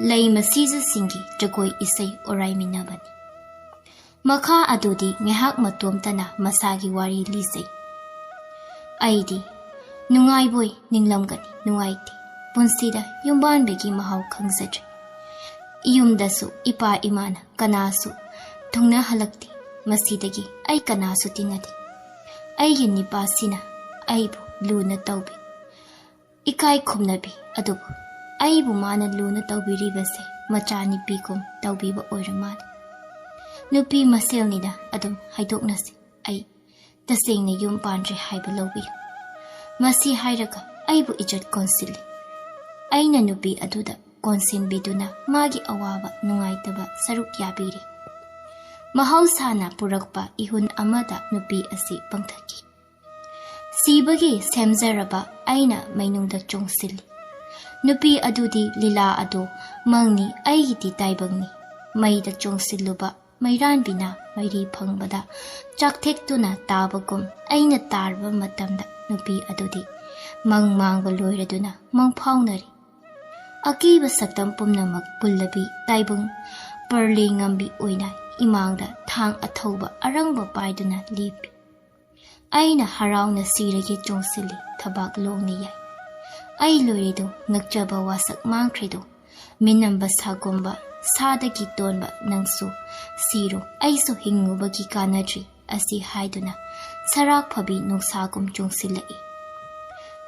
"ꯂꯩ ꯃꯁꯤꯖꯁꯤꯡꯒꯤ ꯖꯒꯣꯏ ꯏꯁꯩ ꯑꯣꯔꯥꯏꯃꯤꯟꯅꯕꯅꯤ꯫" ꯃꯈꯥ ꯑꯗꯨꯗꯤ ꯉꯥꯏꯍꯥꯛ ꯃꯇꯣꯝꯇꯅ ꯃꯁꯥꯒꯤ ꯋꯥꯔꯤ ꯂꯤꯖꯩ꯫ ꯑꯩꯗꯤ ꯅꯨꯡꯉꯥꯏꯕꯣꯏ ꯅꯤꯡꯂꯝꯒꯅꯤ, ꯅꯨꯡꯉꯥꯏꯇꯦ꯫ ꯄꯨꯟꯁꯤꯗ ꯌꯨꯝꯕꯥꯟꯕꯒꯤ ꯃꯍꯥꯎ ꯈꯪꯖꯗ꯭ꯔꯦ꯫ ꯌꯨꯝꯗꯁꯨ ꯏꯄꯥ ꯏꯃꯥꯅ ꯀꯅꯥꯁꯨ ꯊꯨꯡꯅꯍꯜꯂꯛꯇꯦ꯫ ꯃꯁꯤꯗꯒꯤ ꯑꯩ ꯀꯅꯥꯁꯨ ꯇꯤꯟꯅꯗꯦ꯫ ꯑꯩꯒꯤ ꯅꯤꯄꯥꯁꯤꯅ ꯑꯩꯕꯨ ꯂꯨꯅ ꯇꯧꯕꯤ, ꯏꯀꯥꯏ ꯈꯨꯝꯅꯕꯤ, ꯑꯗꯨꯕꯨ ꯑꯩꯕꯨ ꯃꯥꯅ ꯂꯨꯅ ꯇꯧꯕꯤꯔꯤꯕꯁꯦ ꯃꯆꯥꯅꯨꯄꯤꯒꯨꯝ ꯇꯧꯕꯤꯕ ꯑꯣꯏꯔ ꯃꯥꯜꯂꯦ꯫ ꯅꯨꯄꯤ ꯃꯁꯦꯜꯅꯤꯗ, ꯑꯗꯨꯝ ꯍꯥꯏꯗꯣꯛꯅꯁꯤ꯫ ꯑꯩ ꯇꯁꯦꯡꯅ ꯌꯨꯝ ꯄꯥꯟꯗ꯭ꯔꯦ ꯍꯥꯏꯕ ꯂꯧꯕꯤꯌꯨ꯫ ꯃꯁꯤ ꯍꯥꯏꯔꯒ ꯑꯩꯕꯨ ꯏꯖꯠ ꯀꯣꯟꯁꯤꯜꯂꯤ꯫ ꯑꯩꯅ ꯅꯨꯄꯤ ꯑꯗꯨꯗ ꯀꯣꯟꯁꯤꯟꯕꯤꯗꯨꯅ ꯃꯥꯒꯤ ꯑꯋꯥꯕ ꯅꯨꯡꯉꯥꯏꯇꯕ ꯁꯔꯨꯛ ꯌꯥꯕꯤꯔꯤ꯫ ꯃꯍꯧꯁꯥꯅ ꯄꯨꯔꯛꯄ ꯏꯍꯨꯟ ꯑꯃꯗ ꯅꯨꯄꯤ ꯑꯁꯤ ꯄꯥꯡꯊꯈꯤ꯫ ꯁꯤꯕꯒꯤ ꯁꯦꯝꯖꯔꯕ ꯑꯩꯅ ꯃꯩꯅꯨꯡꯗ ꯆꯣꯡꯁꯤꯜꯂꯤ꯫ ꯅꯨꯄꯤ ꯑꯗꯨꯗꯤ ꯂꯤꯂꯥ ꯑꯗꯨ ꯃꯪꯅꯤ, ꯑꯩꯒꯤꯗꯤ ꯇꯥꯏꯕꯪꯅꯤ꯫ ꯃꯩꯗ ꯆꯣꯡꯁꯤꯜꯂꯨꯕ ꯃꯩꯔꯥꯟꯕꯤꯅ ꯃꯩꯔꯤ ꯐꯪꯕꯗ ꯆꯥꯛꯊꯦꯛꯇꯨꯅ ꯇꯥꯕꯒꯨꯝ ꯑꯩꯅ ꯇꯥꯔꯕ ꯃꯇꯝꯗ ꯅꯨꯄꯤ ꯑꯗꯨꯗꯤ ꯃꯪ ꯃꯥꯡꯕ ꯂꯣꯏꯔꯗꯨꯅ ꯃꯪꯐꯥꯎꯅꯔꯤ꯫ ꯑꯀꯤꯕ ꯁꯛꯇꯝ ꯄꯨꯝꯅꯃꯛ ꯄꯨꯜꯂꯕꯤ ꯇꯥꯏꯕꯪ ꯄꯔꯂꯦꯡꯉꯝꯕꯤ ꯑꯣꯏꯅ ꯏꯃꯥꯡꯗ ꯊꯥꯡ ꯑꯊꯧꯕ ꯑꯔꯪꯕ ꯄꯥꯏꯗꯨꯅ ꯂꯦꯞꯄꯤ꯫ ꯑꯩꯅ ꯍꯔꯥꯎꯅ ꯁꯤꯔꯒꯦ ꯆꯣꯡꯁꯤꯜꯂꯤ, ꯊꯕꯥꯛ ꯂꯣꯡꯅ ꯌꯥꯏ꯫ ꯑꯩ ꯂꯣꯏꯔꯦꯗꯣ, ꯉꯛꯆꯕ ꯋꯥꯁꯛ ꯃꯥꯡꯈ꯭ꯔꯦꯗꯣ, ꯃꯤꯅꯝꯕ ꯁꯥꯒꯨꯝꯕ, ꯁꯥꯗꯒꯤ ꯇꯣꯟꯕ ꯅꯪꯁꯨ ꯁꯤꯔꯣ, ꯑꯩꯁꯨ ꯍꯤꯡꯉꯨꯕꯒꯤ ꯀꯥꯟꯅꯗ꯭ꯔꯤ ꯑꯁꯤ ꯍꯥꯏꯗꯨꯅ ꯁꯔꯥꯛ ꯐꯕꯤ ꯅꯨꯡꯁꯥꯒꯨꯝ ꯆꯣꯡꯁꯤꯜꯂꯛꯏ꯫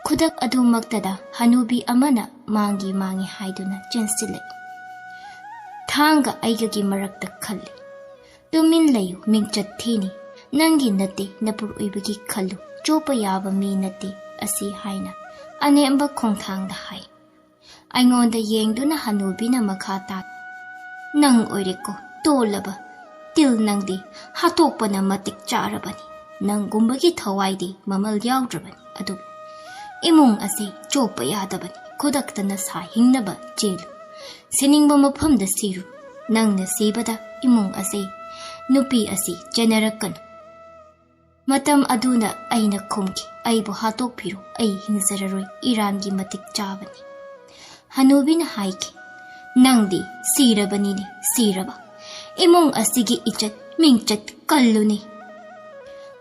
ꯈꯨꯗꯛ ꯑꯗꯨꯃꯛꯇꯗ ꯍꯅꯨꯕꯤ ꯑꯃꯅ ꯃꯥꯡꯒꯤ ꯃꯥꯡꯉꯤ ꯍꯥꯏꯗꯨꯅ ꯆꯦꯟꯁꯤꯜꯂꯛꯏ꯫ ꯊꯥꯡꯒ ꯑꯩꯒꯒꯤ ꯃꯔꯛꯇ ꯈꯜꯂꯤ꯫ "ꯇꯨꯃꯤꯟ ꯂꯩꯌꯨ, ꯃꯤꯡꯆꯠ ꯊꯤꯅꯤ꯫ ꯅꯪꯒꯤ ꯅꯠꯇꯦ, ꯅꯄꯨꯔꯣꯏꯕꯒꯤ ꯈꯜꯂꯨ, ꯆꯣꯞꯄ ꯌꯥꯕ ꯃꯤ ꯅꯠꯇꯦ" ꯑꯁꯤ ꯍꯥꯏꯅ ꯑꯅꯦꯝꯕ ꯈꯣꯡꯊꯥꯡꯗ ꯍꯥꯏ꯫ ꯑꯩꯉꯣꯟꯗ ꯌꯦꯡꯗꯨꯅ ꯍꯅꯨꯕꯤꯅ ꯃꯈꯥ ꯇꯥ, "ꯅꯪ ꯑꯣꯏꯔꯦꯀꯣ ꯇꯣꯜꯂꯕ꯫ ꯇꯤꯜ ꯅꯪꯗꯤ ꯍꯥꯠꯇꯣꯛꯄꯅ ꯃꯇꯤꯛ ꯆꯥꯔꯕꯅꯤ꯫ ꯅꯪꯒꯨꯝꯕꯒꯤ ꯊꯋꯥꯏꯗꯤ ꯃꯃꯜ ꯌꯥꯎꯗ꯭ꯔꯕꯅꯤ꯫ ꯑꯗꯨꯕꯨ ꯏꯃꯨꯡ ꯑꯁꯤ ꯆꯣꯞꯄ ꯌꯥꯗꯕꯅꯤ꯫ ꯈꯨꯗꯛꯇ ꯅꯁꯥ ꯍꯤꯡꯅꯕ ꯆꯦꯜꯂꯨ꯫ ꯁꯤꯅꯤꯡꯕ ꯃꯐꯝꯗ ꯁꯤꯔꯨ꯫ ꯅꯪꯅ ꯁꯤꯕꯗ ꯏꯃꯨꯡ ꯑꯁꯤ, ꯅꯨꯄꯤ ꯑꯁꯤ ꯆꯦꯟꯅꯔꯛꯀꯅꯨ"꯫ ꯃꯇꯝ ꯑꯗꯨꯅ ꯑꯩꯅ ꯈꯨꯝꯈꯤ, "ꯑꯩꯕꯨ ꯍꯥꯠꯇꯣꯛꯄꯤꯔꯣ, ꯑꯩ ꯍꯤꯡꯖꯔꯔꯣꯏ, ꯏꯔꯥꯟꯒꯤ ꯃꯇꯤꯛ ꯆꯥꯕꯅꯤ"꯫ ꯍꯅꯨꯕꯤꯅ ꯍꯥꯏꯈꯤ, "ꯅꯪꯗꯤ ꯁꯤꯔꯕꯅꯤꯅꯦ, ꯁꯤꯔꯕ꯫ ꯏꯃꯨꯡ ꯑꯁꯤꯒꯤ ꯏꯆꯠ ꯃꯤꯡꯆꯠ ꯀꯜꯂꯨꯅꯦ"꯫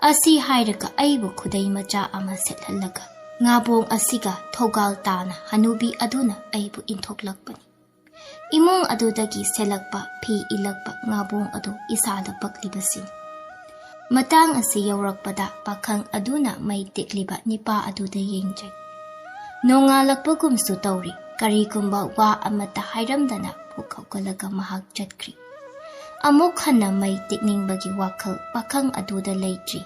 ꯑꯁꯤ ꯍꯥꯏꯔꯒ ꯑꯩꯕꯨ ꯈꯨꯗꯩ ꯃꯆꯥ ꯑꯃ ꯁꯦꯠꯍꯜꯂꯒ ꯉꯥꯕꯣꯡ ꯑꯁꯤꯒ ꯊꯧꯒꯥꯜ ꯇꯥꯅ ꯍꯅꯨꯕꯤ ꯑꯗꯨꯅ ꯑꯩꯕꯨ ꯏꯟꯊꯣꯛꯂꯛꯄꯅꯤ꯫ ꯏꯃꯨꯡ ꯑꯗꯨꯗꯒꯤ ꯁꯦꯠꯂꯛꯄ ꯐꯤ ꯏꯜꯂꯛꯄ ꯉꯥꯕꯣꯡ ꯑꯗꯨ ꯏꯁꯥꯗ ꯄꯛꯂꯤꯕꯁꯤꯅꯤ꯫ ꯃꯇꯥꯡ ꯑꯁꯤ ꯌꯧꯔꯛꯄꯗ ꯄꯥꯈꯪ ꯑꯗꯨꯅ ꯃꯩ ꯇꯤꯛꯂꯤꯕ ꯅꯤꯄꯥ ꯑꯗꯨꯗ ꯌꯦꯡꯖꯩ꯫ ꯅꯣꯡꯉꯥꯜꯂꯛꯄꯒꯨꯝꯁꯨ ꯇꯧꯔꯤ꯫ ꯀꯔꯤꯒꯨꯝꯕ ꯋꯥ ꯑꯃꯠꯇ ꯍꯥꯏꯔꯝꯗꯅ ꯐꯨꯛ ꯍꯧꯒꯠꯂꯒ ꯃꯍꯥꯛ ꯆꯠꯈ꯭ꯔꯤ꯫ ꯑꯃꯨꯛ ꯍꯟꯅ ꯃꯩ ꯇꯤꯛꯅꯤꯡꯕꯒꯤ ꯋꯥꯈꯜ ꯄꯥꯈꯪ ꯑꯗꯨꯗ ꯂꯩꯇ꯭ꯔꯤ꯫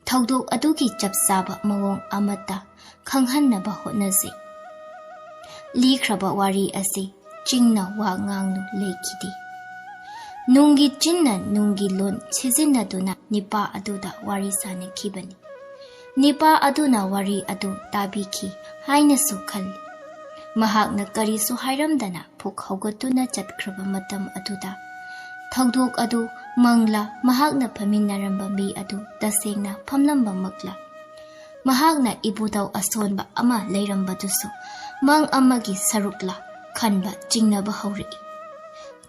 ꯊꯧꯗꯣꯛ ꯑꯗꯨꯒꯤ ꯆꯞ ꯆꯥꯕ ꯃꯑꯣꯡ ꯑꯃꯠꯇ ꯈꯪꯍꯟꯅꯕ ꯍꯣꯠꯅꯖꯩ꯫ ꯂꯤꯈ꯭ꯔꯕ ꯋꯥꯔꯤ ꯑꯁꯤ ꯆꯤꯡꯅ ꯋꯥ ꯉꯥꯡꯅ ꯂꯩꯈꯤꯗꯦ꯫ ꯅꯨꯡꯒꯤ ꯆꯤꯟꯅ ꯅꯨꯡꯒꯤ ꯂꯣꯟ ꯁꯤꯖꯤꯟꯅꯗꯨꯅ ꯅꯤꯄꯥ ꯑꯗꯨꯗ ꯋꯥꯔꯤ ꯁꯥꯅꯈꯤꯕꯅꯤ꯫ ꯅꯤꯄꯥ ꯑꯗꯨꯅ ꯋꯥꯔꯤ ꯑꯗꯨ ꯇꯥꯕꯤꯈꯤ ꯍꯥꯏꯅꯁꯨ ꯈꯜꯂꯤ꯫ ꯃꯍꯥꯛꯅ ꯀꯔꯤꯁꯨ ꯍꯥꯏꯔꯝꯗꯅ ꯐꯨꯛ ꯍꯧꯒꯠꯇꯨꯅ ꯆꯠꯈ꯭ꯔꯕ ꯃꯇꯝ ꯑꯗꯨꯗ ꯊꯧꯗꯣꯛ ꯑꯗꯨ ꯃꯪꯂꯥ, ꯃꯍꯥꯛꯅ ꯐꯝꯃꯤꯟꯅꯔꯝꯕ ꯃꯤ ꯑꯗꯨ ꯇꯁꯦꯡꯅ ꯐꯝꯂꯝꯕꯃꯛꯂꯥ? ꯃꯍꯥꯛꯅ ꯏꯕꯨꯙꯧ ꯑꯁꯣꯟꯕ ꯑꯃ ꯂꯩꯔꯝꯕꯗꯨꯁꯨ ꯃꯪ ꯑꯃꯒꯤ ꯁꯔꯨꯛꯂꯥ ꯈꯟꯕ ꯆꯤꯡꯅꯕ ꯍꯧꯔꯛꯏ꯫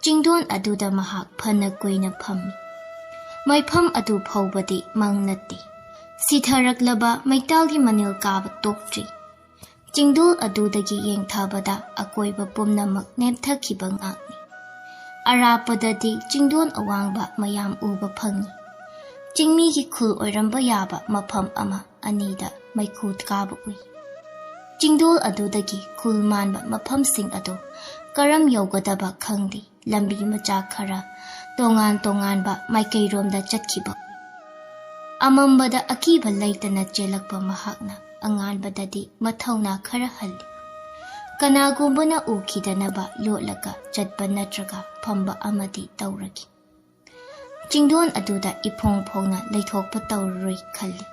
ꯆꯤꯡꯗꯣꯟ ꯑꯗꯨꯗ ꯃꯍꯥꯛ ꯐꯅ ꯀꯨꯏꯅ ꯐꯝꯃꯤ꯫ ꯃꯩꯐꯝ ꯑꯗꯨ ꯐꯥꯎꯕꯗꯤ ꯃꯪ ꯅꯠꯇꯦ꯫ ꯁꯤꯊꯔꯛꯂꯕ ꯃꯩꯇꯥꯜꯒꯤ ꯃꯅꯤꯜ ꯀꯥꯕ ꯇꯣꯛꯇ꯭ꯔꯤ꯫ ꯆꯤꯡꯗꯣꯜ ꯑꯗꯨꯗꯒꯤ ꯌꯦꯡꯊꯕꯗ ꯑꯀꯣꯏꯕ ꯄꯨꯝꯅꯃꯛ ꯅꯦꯝꯊꯈꯤꯕ ꯉꯥꯛꯅꯤ꯫ ꯑꯔꯥꯞꯄꯗꯗꯤ ꯆꯤꯡꯗꯣꯟ ꯑꯋꯥꯡꯕ ꯃꯌꯥꯝ ꯎꯕ ꯐꯪꯏ꯫ ꯆꯤꯡꯃꯤꯒꯤ ꯈꯨꯜ ꯑꯣꯏꯔꯝꯕ ꯌꯥꯕ ꯃꯐꯝ ꯑꯃ ꯑꯅꯤꯗ ꯃꯩꯈꯨ ꯀꯥꯕ ꯎꯏ꯫ ꯆꯤꯡꯗꯣꯜ ꯑꯗꯨꯗꯒꯤ ꯈꯨꯜ ꯃꯥꯟꯕ ꯃꯐꯝꯁꯤꯡ ꯑꯗꯨ ꯀꯔꯝ ꯌꯧꯒꯗꯕ ꯈꯪꯗꯦ, ꯂꯝꯕꯤ ꯃꯆꯥ ꯈꯔ ꯇꯣꯉꯥꯟ ꯇꯣꯉꯥꯟꯕ ꯃꯥꯏꯀꯩꯔꯣꯝꯗ ꯆꯠꯈꯤꯕ꯫ ꯑꯃꯝꯕꯗ ꯑꯀꯤꯕ ꯂꯩꯇꯅ ꯆꯦꯜꯂꯛꯄ ꯃꯍꯥꯛꯅ ꯑꯉꯥꯟꯕꯗꯗꯤ ꯃꯊꯧꯅꯥ ꯈꯔ ꯍꯜꯂꯤ꯫ ꯀꯅꯥꯒꯨꯝꯕꯅ ꯎꯈꯤꯗꯅꯕ ꯂꯣꯠꯂꯒ ꯆꯠꯄ ꯅꯠꯇ꯭ꯔꯒ ꯐꯝꯕ ꯑꯃꯗꯤ ꯇꯧꯔꯒꯦ꯫ ꯆꯤꯡꯗꯣꯟ ꯑꯗꯨꯗ ꯏꯐꯣꯡ ꯐꯣꯡꯅ ꯂꯩꯊꯣꯛꯄ ꯇꯧꯔꯔꯣꯏ ꯈꯜꯂꯤ꯫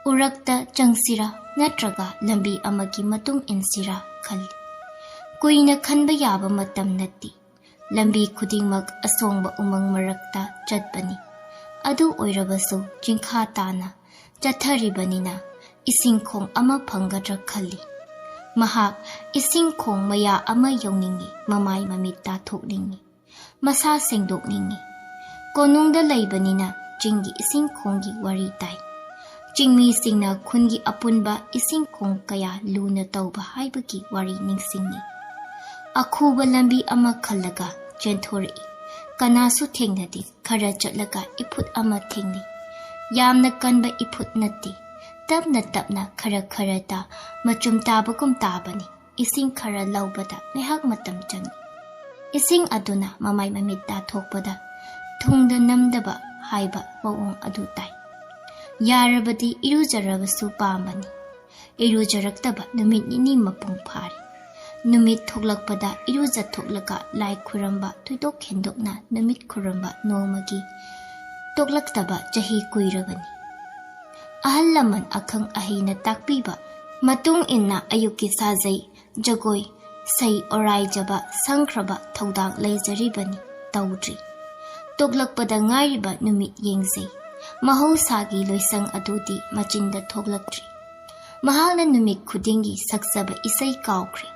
ꯎꯔꯛꯇ ꯆꯪꯁꯤꯔꯥ ꯅꯠꯇ꯭ꯔꯒ ꯂꯝꯕꯤ ꯑꯃꯒꯤ ꯃꯇꯨꯡ ꯏꯟꯁꯤꯔꯥ ꯈꯜꯂꯤ꯫ ꯀꯨꯏꯅ ꯈꯟꯕ ꯌꯥꯕ ꯃꯇꯝ ꯅꯠꯇꯦ꯫ ꯂꯝꯕꯤ ꯈꯨꯗꯤꯡꯃꯛ ꯑꯁꯣꯡꯕ ꯎꯃꯪ ꯃꯔꯛꯇ ꯆꯠꯄꯅꯤ꯫ ꯑꯗꯨ ꯑꯣꯏꯔꯕꯁꯨ ꯆꯤꯡꯈꯥ ꯇꯥꯅ ꯆꯠꯊꯔꯤꯕꯅꯤꯅ ꯏꯁꯤꯡ ꯈꯣꯡ ꯑꯃ ꯐꯪꯒꯗ꯭ꯔꯥ ꯈꯜꯂꯤ꯫ ꯃꯍꯥꯛ ꯏꯁꯤꯡ ꯈꯣꯡ ꯃꯌꯥ ꯑꯃ ꯌꯧꯅꯤꯡꯏ, ꯃꯃꯥꯏ ꯃꯃꯤꯠ ꯇꯥꯊꯣꯛꯅꯤꯡꯏ, ꯃꯁꯥ ꯁꯦꯡꯗꯣꯛꯅꯤꯡꯏ꯫ ꯀꯣꯅꯨꯡꯗ ꯂꯩꯕꯅꯤꯅ ꯆꯤꯡꯒꯤ ꯏꯁꯤꯡ ꯈꯣꯡꯒꯤ ꯋꯥꯔꯤ ꯇꯥꯏ꯫ ꯆꯤꯡꯃꯤꯁꯤꯡꯅ ꯈꯨꯟꯒꯤ ꯑꯄꯨꯟꯕ ꯏꯁꯤꯡ ꯈꯣꯡ ꯀꯌꯥ ꯂꯨꯅ ꯇꯧꯕ ꯍꯥꯏꯕꯒꯤ ꯋꯥꯔꯤ ꯅꯤꯡꯁꯤꯡꯏ꯫ ꯑꯈꯨꯕ ꯂꯝꯕꯤ ꯑꯃ ꯈꯜꯂꯒ ꯆꯦꯟꯊꯣꯔꯛꯏ꯫ ꯀꯅꯥꯁꯨ ꯊꯦꯡꯅꯗꯦ꯫ ꯈꯔ ꯆꯠꯂꯒ ꯏꯐꯨꯠ ꯑꯃ ꯊꯦꯡꯅꯩ꯫ ꯌꯥꯝꯅ ꯀꯟꯕ ꯏꯐꯨꯠ ꯅꯠꯇꯦ꯫ ꯇꯞꯅ ꯇꯞꯅ ꯈꯔ ꯈꯔꯇ ꯃꯆꯨꯝ ꯇꯥꯕꯒꯨꯝ ꯇꯥꯕꯅꯤ꯫ ꯏꯁꯤꯡ ꯈꯔ ꯂꯧꯕꯗ ꯉꯥꯏꯍꯥꯛ ꯃꯇꯝ ꯆꯪꯏ꯫ ꯏꯁꯤꯡ ꯑꯗꯨꯅ ꯃꯃꯥꯏ ꯃꯃꯤꯠ ꯇꯥꯊꯣꯛꯄꯗ ꯊꯨꯡꯗ ꯅꯝꯗꯕ ꯍꯥꯏꯕ ꯃꯑꯣꯡ ꯑꯗꯨ ꯇꯥꯏ꯫ ꯌꯥꯔꯕꯗꯤ ꯏꯔꯨꯖꯔꯕꯁꯨ ꯄꯥꯝꯕꯅꯤ꯫ ꯏꯔꯨꯖꯔꯛꯇꯕ ꯅꯨꯃꯤꯠ ꯅꯤꯅꯤ ꯃꯄꯨꯡ ꯐꯥꯔꯦ꯫ ꯅꯨꯃꯤꯠ ꯊꯣꯛꯂꯛꯄꯗ ꯏꯔꯨꯖꯊꯣꯛꯂꯒ ꯂꯥꯏ ꯈꯨꯔꯝꯕ ꯊꯣꯏꯗꯣꯛ ꯍꯦꯟꯗꯣꯛꯅ ꯅꯨꯃꯤꯠ ꯈꯨꯔꯝꯕ ꯅꯣꯡꯃꯒꯤ ꯇꯣꯛꯂꯛꯇꯕ ꯆꯍꯤ ꯀꯨꯏꯔꯕꯅꯤ꯫ ꯑꯍꯜ ꯂꯃꯟ ꯑꯈꯪ ꯑꯍꯩꯅ ꯇꯥꯛꯄꯤꯕ ꯃꯇꯨꯡ ꯏꯟꯅ ꯑꯌꯨꯛꯀꯤ ꯁꯥꯖꯩ, ꯖꯒꯣꯏ, ꯁꯩ ꯑꯣꯔꯥꯏꯖꯕ ꯁꯪꯈ꯭ꯔꯕ ꯊꯧꯗꯥꯡ ꯂꯩꯖꯔꯤꯕꯅꯤ, ꯇꯧꯗ꯭ꯔꯤ꯫ ꯇꯣꯛꯂꯛꯄꯗ ꯉꯥꯏꯔꯤꯕ ꯅꯨꯃꯤꯠ ꯌꯦꯡꯖꯩ꯫ ꯃꯍꯧꯁꯥꯒꯤ ꯂꯣꯏꯁꯪ ꯑꯗꯨꯗꯤ ꯃꯆꯤꯟꯗ ꯊꯣꯛꯂꯛꯇ꯭ꯔꯤ꯫ ꯃꯍꯥꯛꯅ ꯅꯨꯃꯤꯠ ꯈꯨꯗꯤꯡꯒꯤ ꯁꯛꯆꯕ ꯏꯁꯩ ꯀꯥꯎꯈ꯭ꯔꯦ꯫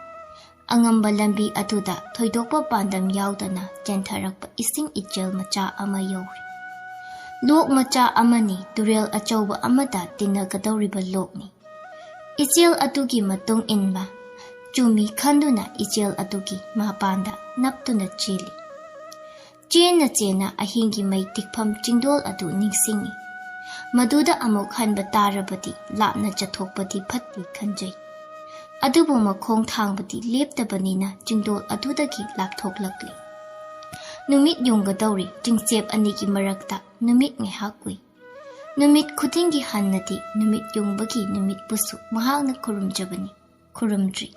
ꯑꯉꯝꯕ ꯂꯝꯕꯤ ꯑꯗꯨꯗ ꯊꯣꯏꯗꯣꯛꯄ ꯄꯥꯟꯗꯝ ꯌꯥꯎꯗꯅ ꯆꯦꯟꯊꯔꯛꯄ ꯏꯁꯤꯡ ꯏꯆꯦꯜ ꯃꯆꯥ ꯑꯃ ꯌꯧꯔꯦ꯫ ꯂꯣꯛ ꯃꯆꯥ ꯑꯃꯅꯤ, ꯇꯨꯔꯦꯜ ꯑꯆꯧꯕ ꯑꯃꯗ ꯇꯤꯟꯅꯒꯗꯧꯔꯤꯕ ꯂꯣꯛꯅꯤ꯫ ꯏꯆꯦꯜ ꯑꯗꯨꯒꯤ ꯃꯇꯨꯡ ꯏꯟꯕ ꯆꯨꯝꯃꯤ ꯈꯟꯗꯨꯅ ꯏꯆꯦꯜ ꯑꯗꯨꯒꯤ ꯃꯄꯥꯟꯗ ꯅꯞꯇꯨꯅ ꯆꯦꯜꯂꯤ꯫ ꯆꯦꯟꯅ ꯆꯦꯟꯅ ꯑꯍꯤꯡꯒꯤ ꯃꯩ ꯇꯤꯛꯐꯝ ꯆꯤꯡꯗꯣꯜ ꯑꯗꯨ ꯅꯤꯡꯁꯤꯡꯏ꯫ ꯃꯗꯨꯗ ꯑꯃꯨꯛ ꯍꯟꯕ ꯇꯥꯔꯕꯗꯤ ꯂꯥꯞꯅ ꯆꯠꯊꯣꯛꯄꯗꯤ ꯐꯠꯇꯦ ꯈꯟꯖꯩ꯫ ꯑꯗꯨꯕꯨ ꯃꯈꯣꯡ ꯊꯥꯡꯕꯗꯤ ꯂꯦꯞꯇꯕꯅꯤꯅ ꯆꯤꯡꯗꯣꯜ ꯑꯗꯨꯗꯒꯤ ꯂꯥꯞꯊꯣꯛꯂꯛꯂꯤ꯫ ꯅꯨꯃꯤꯠ ꯌꯨꯡꯒꯗꯧꯔꯤ ꯆꯤꯡꯆꯦꯞ ꯑꯅꯤꯒꯤ ꯃꯔꯛꯇ ꯅꯨꯃꯤꯠ ꯉꯥꯏꯍꯥꯛ ꯎꯏ꯫ ꯅꯨꯃꯤꯠ ꯈꯨꯗꯤꯡꯒꯤ ꯍꯟꯅꯗꯤ ꯅꯨꯃꯤꯠ ꯌꯨꯡꯕꯒꯤ ꯅꯨꯃꯤꯠꯄꯨꯁꯨ ꯃꯍꯥꯛꯅ ꯈꯨꯔꯨꯝꯖꯕꯅꯤ꯫ ꯈꯨꯔꯨꯝꯗ꯭ꯔꯤ꯫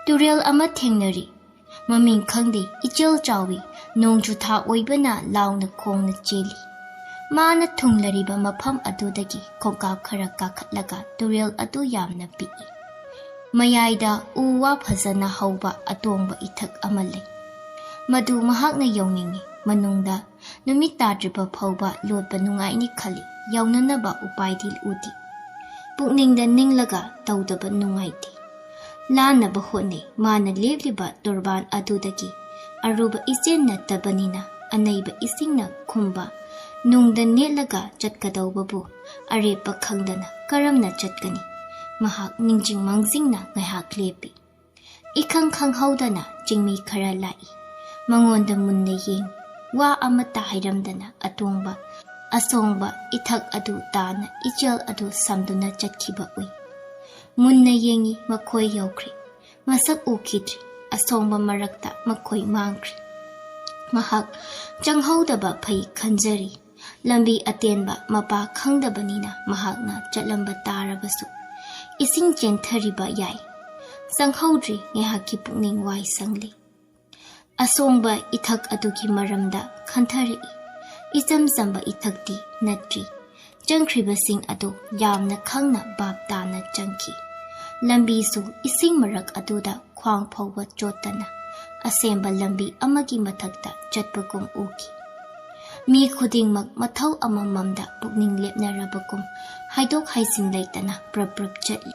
ꯇꯨꯔꯦꯜ ꯑꯃ ꯊꯦꯡꯅꯔꯤ꯫ ꯃꯃꯤꯡ ꯈꯪꯗꯦ, ꯏꯆꯦꯜ ꯆꯥꯎꯏ, ꯅꯣꯡꯖꯨ ꯊꯥ ꯑꯣꯏꯕꯅ ꯂꯥꯎꯅ ꯈꯣꯡꯅ ꯆꯦꯜꯂꯤ꯫ ꯃꯥꯅ ꯊꯨꯡꯂꯔꯤꯕ ꯃꯐꯝ ꯑꯗꯨꯗꯒꯤ ꯈꯣꯡꯀꯥꯞ ꯈꯔ ꯀꯥꯈꯠꯂꯒ ꯇꯨꯔꯦꯜ ꯑꯗꯨ ꯌꯥꯝꯅ ꯄꯤꯛꯏ꯫ ꯃꯌꯥꯏꯗ ꯎ ꯋꯥ ꯐꯖꯅ ꯍꯧꯕ ꯑꯇꯣꯡꯕ ꯏꯊꯛ ꯑꯃ ꯂꯩ꯫ ꯃꯗꯨ ꯃꯍꯥꯛꯅ ꯌꯧꯅꯤꯡꯏ꯫ ꯃꯅꯨꯡꯗ ꯅꯨꯃꯤꯠ ꯇꯥꯗ꯭ꯔꯤꯕ ꯐꯥꯎꯕ ꯂꯣꯠꯄ ꯅꯨꯡꯉꯥꯏꯅꯤ ꯈꯜꯂꯤ꯫ ꯌꯧꯅꯅꯕ ꯎꯄꯥꯏꯗꯤ ꯎꯗꯦ꯫ ꯄꯨꯛꯅꯤꯡꯗ ꯅꯤꯡꯂꯒ ꯇꯧꯗꯕ ꯅꯨꯡꯉꯥꯏꯇꯦ꯫ ꯂꯥꯟꯅꯕ ꯍꯣꯠꯅꯩ꯫ ꯃꯥꯅ ꯂꯦꯞꯂꯤꯕ ꯇꯣꯔꯕꯥꯟ ꯑꯗꯨꯗꯒꯤ ꯑꯔꯨꯕ ꯏꯆꯦꯜ ꯅꯠꯇꯕꯅꯤꯅ ꯑꯅꯩꯕ ꯏꯁꯤꯡꯅ ꯈꯨꯝꯕ ꯅꯨꯡꯗ ꯅꯦꯠꯂꯒ ꯆꯠꯀꯗꯧꯕꯕꯨ ꯑꯔꯦꯞꯄ ꯈꯪꯗꯅ ꯀꯔꯝꯅ ꯆꯠꯀꯅꯤ? ꯃꯍꯥꯛ ꯅꯤꯡꯖꯤꯡ ꯃꯥꯡꯖꯤꯡꯅ ꯉꯥꯏꯍꯥꯛ ꯂꯦꯞꯄꯤ꯫ ꯏꯈꯪ ꯈꯪꯍꯧꯗꯅ ꯆꯤꯡꯃꯤ ꯈꯔ ꯂꯥꯛꯏ꯫ ꯃꯉꯣꯟꯗ ꯃꯨꯟꯅ ꯌꯦꯡ, ꯋꯥ ꯑꯃꯠꯇ ꯍꯥꯏꯔꯝꯗꯅ ꯑꯇꯣꯡꯕ, ꯑꯁꯣꯡꯕ ꯏꯊꯛ ꯑꯗꯨ ꯇꯥꯅ ꯏꯆꯦꯜ ꯑꯗꯨ ꯁꯝꯗꯨꯅ ꯆꯠꯈꯤꯕ ꯎꯏ꯫ ꯃꯨꯟꯅ ꯌꯦꯡꯉꯤ, ꯃꯈꯣꯏ ꯌꯧꯈ꯭ꯔꯦ꯫ ꯃꯁꯛ ꯎꯈꯤꯗ꯭ꯔꯤ꯫ ꯑꯁꯣꯡꯕ ꯃꯔꯛꯇ ꯃꯈꯣꯏ ꯃꯥꯡꯈ꯭ꯔꯦ꯫ ꯃꯍꯥꯛ ꯆꯪꯍꯧꯗꯕ ꯐꯩ ꯈꯟꯖꯔꯤ꯫ ꯂꯝꯕꯤ ꯑꯇꯦꯟꯕ ꯃꯄꯥ ꯈꯪꯗꯕꯅꯤꯅ ꯃꯍꯥꯛꯅ ꯆꯠꯂꯝꯕ ꯇꯥꯔꯕꯁꯨ ꯏꯁꯤꯡ ꯆꯦꯟꯊꯔꯤꯕ ꯌꯥꯏ꯫ ꯆꯪꯍꯧꯗ꯭ꯔꯤ꯫ ꯉꯥꯏꯍꯥꯛꯀꯤ ꯄꯨꯛꯅꯤꯡ ꯋꯥꯏ ꯁꯪꯂꯤ꯫ ꯑꯁꯣꯡꯕ ꯏꯊꯛ ꯑꯗꯨꯒꯤ ꯃꯔꯝꯗ ꯈꯟꯊꯔꯛꯏ꯫ ꯏꯆꯝ ꯆꯝꯕ ꯏꯊꯛꯇꯤ ꯅꯠꯇ꯭ꯔꯤ꯫ ꯆꯪꯈ꯭ꯔꯤꯕꯁꯤꯡ ꯑꯗꯨ ꯌꯥꯝꯅ ꯈꯪꯅ ꯚꯥꯞ ꯇꯥꯅ ꯆꯪꯈꯤ꯫ ꯂꯝꯕꯤꯁꯨ ꯏꯁꯤꯡ ꯃꯔꯛ ꯑꯗꯨꯗ ꯈ꯭ꯋꯥꯡ ꯐꯥꯎꯕ ꯆꯣꯠꯇꯅ ꯑꯁꯦꯡꯕ ꯂꯝꯕꯤ ꯑꯃꯒꯤ ꯃꯊꯛꯇ ꯆꯠꯄꯒꯨꯝ ꯎꯈꯤ꯫ ꯃꯤ ꯈꯨꯗꯤꯡꯃꯛ ꯃꯊꯧ ꯑꯃꯃꯝꯗ ꯄꯨꯛꯅꯤꯡ ꯂꯦꯞꯅꯔꯕꯒꯨꯝ ꯍꯥꯏꯗꯣꯛ ꯍꯥꯏꯖꯤꯟ ꯂꯩꯇꯅ ꯄ꯭ꯔꯞ ꯄ꯭ꯔꯞ ꯆꯠꯂꯤ꯫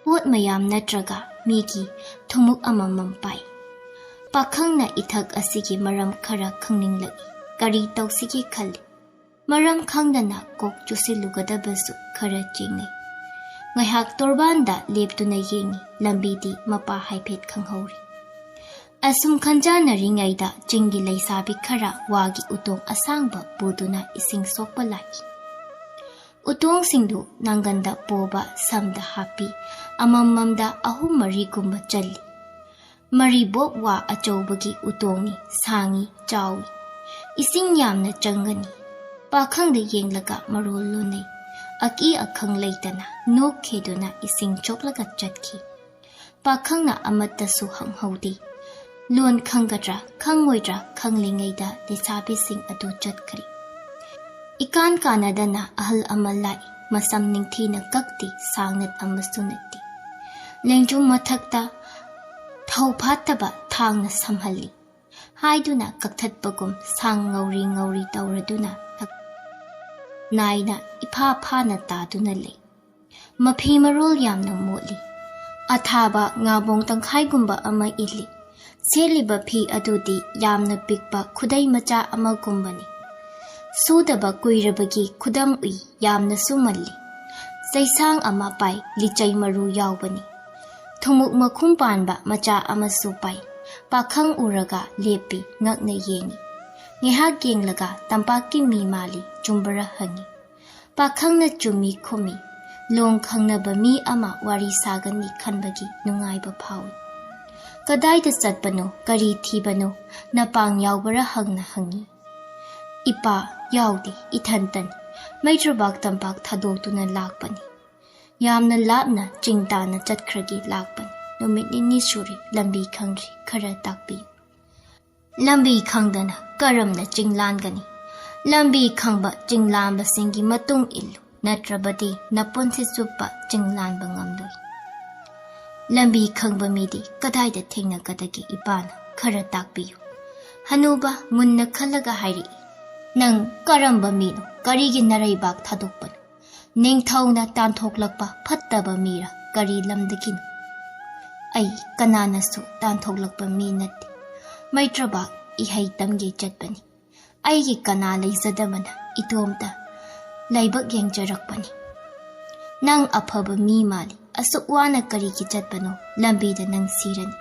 ꯄꯣꯠ ꯃꯌꯥꯝ ꯅꯠꯇ꯭ꯔꯒ ꯃꯤꯒꯤ ꯊꯨꯝꯃꯨꯛ ꯑꯃꯃꯝ ꯄꯥꯏ꯫ ꯄꯥꯈꯪꯅ ꯏꯊꯛ ꯑꯁꯤꯒꯤ ꯃꯔꯝ ꯈꯔ ꯈꯪꯅꯤꯡꯂꯛꯏ꯫ ꯀꯔꯤ ꯇꯧꯁꯤꯒꯦ ꯈꯜꯂꯤ꯫ ꯃꯔꯝ ꯈꯪꯗꯅ ꯀꯣꯛ ꯆꯨꯁꯤꯜꯂꯨꯒꯗꯕꯁꯨ ꯈꯔ ꯆꯤꯡꯅꯩ꯫ ꯉꯥꯏꯍꯥꯛ ꯇꯣꯔꯕꯥꯟꯗ ꯂꯦꯞꯇꯨꯅ ꯌꯦꯡꯉꯤ꯫ ꯂꯝꯕꯤꯗꯤ ꯃꯄꯥ ꯍꯥꯏꯐꯦꯠ ꯈꯪꯍꯧꯔꯤ꯫ ꯑꯁꯨꯝ ꯈꯟꯖꯥꯟꯅꯔꯤꯉꯩꯗ ꯆꯤꯡꯒꯤ ꯂꯩꯁꯥꯕꯤ ꯈꯔ ꯋꯥꯒꯤ ꯎꯇꯣꯡ ꯑꯁꯥꯡꯕ ꯄꯨꯗꯨꯅ ꯏꯁꯤꯡ ꯁꯣꯛꯄ ꯂꯥꯛꯏ꯫ ꯎꯇꯣꯡꯁꯤꯡꯗꯨ ꯅꯪꯒꯟꯗ ꯄꯣꯕ ꯁꯝꯗ ꯍꯥꯞꯄꯤ꯫ ꯑꯃꯃꯝꯗ ꯑꯍꯨꯝ ꯃꯔꯤꯒꯨꯝꯕ ꯆꯜꯂꯤ꯫ ꯃꯔꯤꯕꯣꯛ ꯋꯥ ꯑꯆꯧꯕꯒꯤ ꯎꯇꯣꯡꯅꯤ, ꯁꯥꯡꯏ, ꯆꯥꯎꯏ꯫ ꯏꯁꯤꯡ ꯌꯥꯝꯅ ꯆꯪꯒꯅꯤ꯫ ꯄꯥꯈꯪꯗ ꯌꯦꯡꯂꯒ ꯃꯔꯣꯜ ꯂꯣꯟꯅꯩ꯫ ꯑꯀꯤ ꯑꯈꯪ ꯂꯩꯇꯅ ꯅꯣꯛ ꯈꯦꯗꯨꯅ ꯏꯁꯤꯡ ꯆꯣꯛꯂꯒ ꯆꯠꯈꯤ꯫ ꯄꯥꯈꯪꯅ ꯑꯃꯠꯇꯁꯨ ꯍꯪꯍꯧꯗꯦ꯫ ꯂꯣꯟ ꯈꯪꯒꯗ꯭ꯔꯥ ꯈꯪꯉꯣꯏꯗ꯭ꯔꯥ ꯈꯪꯂꯤꯉꯩꯗ ꯂꯩꯁꯥꯕꯤꯁꯤꯡ ꯑꯗꯨ ꯆꯠꯈ꯭ꯔꯦ꯫ ꯏꯀꯥꯟ ꯀꯥꯟꯅꯗꯅ ꯑꯍꯜ ꯑꯃ ꯂꯥꯛꯏ꯫ ꯃꯁꯝ ꯅꯤꯡꯊꯤꯅ ꯀꯛꯇꯦ, ꯁꯥꯡꯅ ꯑꯃꯁꯨ ꯅꯠꯇꯦ꯫ ꯂꯦꯡꯖꯨꯝ ꯃꯊꯛꯇ ꯊꯧ ꯐꯥꯠꯇꯕ ꯊꯥꯡꯅ ꯁꯝꯍꯜꯂꯤ꯫ ꯍꯥꯏꯗꯨꯅ ꯀꯛꯊꯠꯄꯒꯨꯝ ꯁꯥꯡ ꯉꯧꯔꯤ ꯉꯧꯔꯤ ꯇꯧꯔꯗꯨꯅ ꯅꯥꯏꯅ ꯏꯐꯥ ꯐꯥꯅ ꯇꯥꯗꯨꯅ ꯂꯩ꯫ ꯃꯐꯤ ꯃꯔꯣꯜ ꯌꯥꯝꯅ ꯃꯣꯠꯂꯤ꯫ ꯑꯊꯥꯕ ꯉꯥꯕꯣꯡ ꯇꯪꯈꯥꯏꯒꯨꯝꯕ ꯑꯃ ꯏꯜꯂꯤ꯫ ꯁꯦꯠꯂꯤꯕ ꯐꯤ ꯑꯗꯨꯗꯤ ꯌꯥꯝꯅ ꯄꯤꯛꯄ ꯈꯨꯗꯩ ꯃꯆꯥ ꯑꯃꯒꯨꯝꯕꯅꯤ꯫ ꯁꯨꯗꯕ ꯀꯨꯏꯔꯕꯒꯤ ꯈꯨꯗꯝ ꯎꯏ, ꯌꯥꯝꯅꯁꯨ ꯃꯜꯂꯤ꯫ ꯆꯩꯁꯥꯡ ꯑꯃ ꯄꯥꯏ, ꯂꯤꯆꯩ ꯃꯔꯨ ꯌꯥꯎꯕꯅꯤ꯫ ꯊꯨꯝꯃꯣꯛ ꯃꯈꯨꯝ ꯄꯥꯟꯕ ꯃꯆꯥ ꯑꯃꯁꯨ ꯄꯥꯏ꯫ ꯄꯥꯈꯪ ꯎꯔꯒ ꯂꯦꯞꯄꯤ, ꯉꯛꯅ ꯌꯦꯡꯏ꯫ ꯉꯥꯏꯍꯥꯛ ꯌꯦꯡꯂꯒ ꯇꯝꯄꯥꯛꯀꯤ ꯃꯤ ꯃꯥꯜꯂꯤ, ꯆꯨꯝꯕꯔꯥ ꯍꯪꯏ꯫ ꯄꯥꯈꯪꯅ ꯆꯨꯝꯃꯤ ꯈꯨꯝꯃꯤ꯫ ꯂꯣꯡ ꯈꯪꯅꯕ ꯃꯤ ꯑꯃ ꯋꯥꯔꯤ ꯁꯥꯒꯅꯤ ꯈꯟꯕꯒꯤ ꯅꯨꯡꯉꯥꯏꯕ ꯐꯥꯎꯏ꯫ "ꯀꯗꯥꯏꯗ ꯆꯠꯄꯅꯣ? ꯀꯔꯤ ꯊꯤꯕꯅꯣ? ꯅꯄꯥꯡ ꯌꯥꯎꯕꯔꯥ?" ꯍꯪꯅ ꯍꯪꯏ꯫ "ꯏꯄꯥ ꯌꯥꯎꯗꯦ, ꯏꯊꯟꯇꯅꯤ꯫ ꯃꯩꯇ꯭ꯔꯕꯥꯛ ꯇꯝꯄꯥꯛ ꯊꯥꯗꯣꯛꯇꯨꯅ ꯂꯥꯛꯄꯅꯤ꯫ ꯌꯥꯝꯅ ꯂꯥꯞꯅ ꯆꯤꯡ ꯇꯥꯅ ꯆꯠꯈ꯭ꯔꯒꯦ ꯂꯥꯛꯄꯅꯤ꯫ ꯅꯨꯃꯤꯠ ꯅꯤꯅꯤ ꯁꯨꯔꯦ, ꯂꯝꯕꯤ ꯈꯪꯗ꯭ꯔꯤ, ꯈꯔ ꯇꯥꯛꯄꯤꯌꯨ꯫" "ꯂꯝꯕꯤ ꯈꯪꯗꯅ ꯀꯔꯝꯅ ꯆꯤꯡ ꯂꯥꯟꯒꯅꯤ? ꯂꯝꯕꯤ ꯈꯪꯕ ꯆꯤꯡ ꯂꯥꯟꯕꯁꯤꯡꯒꯤ ꯃꯇꯨꯡ ꯏꯜꯂꯨ, ꯅꯠꯇ꯭ꯔꯕꯗꯤ ꯅꯄꯨꯟꯁꯤ ꯆꯨꯞꯄ ꯆꯤꯡ ꯂꯥꯟꯕ ꯉꯝꯂꯣꯏ꯫" "ꯂꯝꯕꯤ ꯈꯪꯕ ꯃꯤꯗꯤ ꯀꯗꯥꯏꯗ ꯊꯦꯡꯅꯒꯗꯒꯦ, ꯏꯄꯥꯅ ꯈꯔ ꯇꯥꯛꯄꯤꯌꯨ꯫" ꯍꯅꯨꯕ ꯃꯨꯟꯅ ꯈꯜꯂꯒ ꯍꯥꯏꯔꯛꯏ, "ꯅꯪ ꯀꯔꯝꯕ ꯃꯤꯅꯣ? ꯀꯔꯤꯒꯤ ꯅꯔꯩꯕꯥꯛ ꯊꯥꯗꯣꯛꯄꯅꯣ? ꯅꯤꯡꯊꯧꯅ ꯇꯥꯟꯊꯣꯛꯂꯛꯄ ꯐꯠꯇꯕ ꯃꯤꯔꯥ? ꯀꯔꯤ ꯂꯝꯗꯒꯤꯅꯣ?" "ꯑꯩ ꯀꯅꯥꯅꯁꯨ ꯇꯥꯟꯊꯣꯛꯂꯛꯄ ꯃꯤ ꯅꯠꯇꯦ꯫ ꯃꯩꯇ꯭ꯔꯕꯥꯛ ꯏꯍꯩ ꯇꯝꯒꯦ ꯆꯠꯄꯅꯤ꯫ ꯑꯩꯒꯤ ꯀꯅꯥ ꯂꯩꯖꯗꯕꯅ ꯏꯇꯣꯝꯇ ꯂꯥꯏꯕꯛ ꯌꯦꯡꯖꯔꯛꯄꯅꯤ꯫" "ꯅꯪ ꯑꯐꯕ ꯃꯤ ꯃꯥꯜꯂꯤ꯫ ꯑꯁꯨꯛ ꯋꯥꯅ ꯀꯔꯤꯒꯤ ꯆꯠꯄꯅꯣ? ꯂꯝꯕꯤꯗ ꯅꯪ ꯁꯤꯔꯅꯤ꯫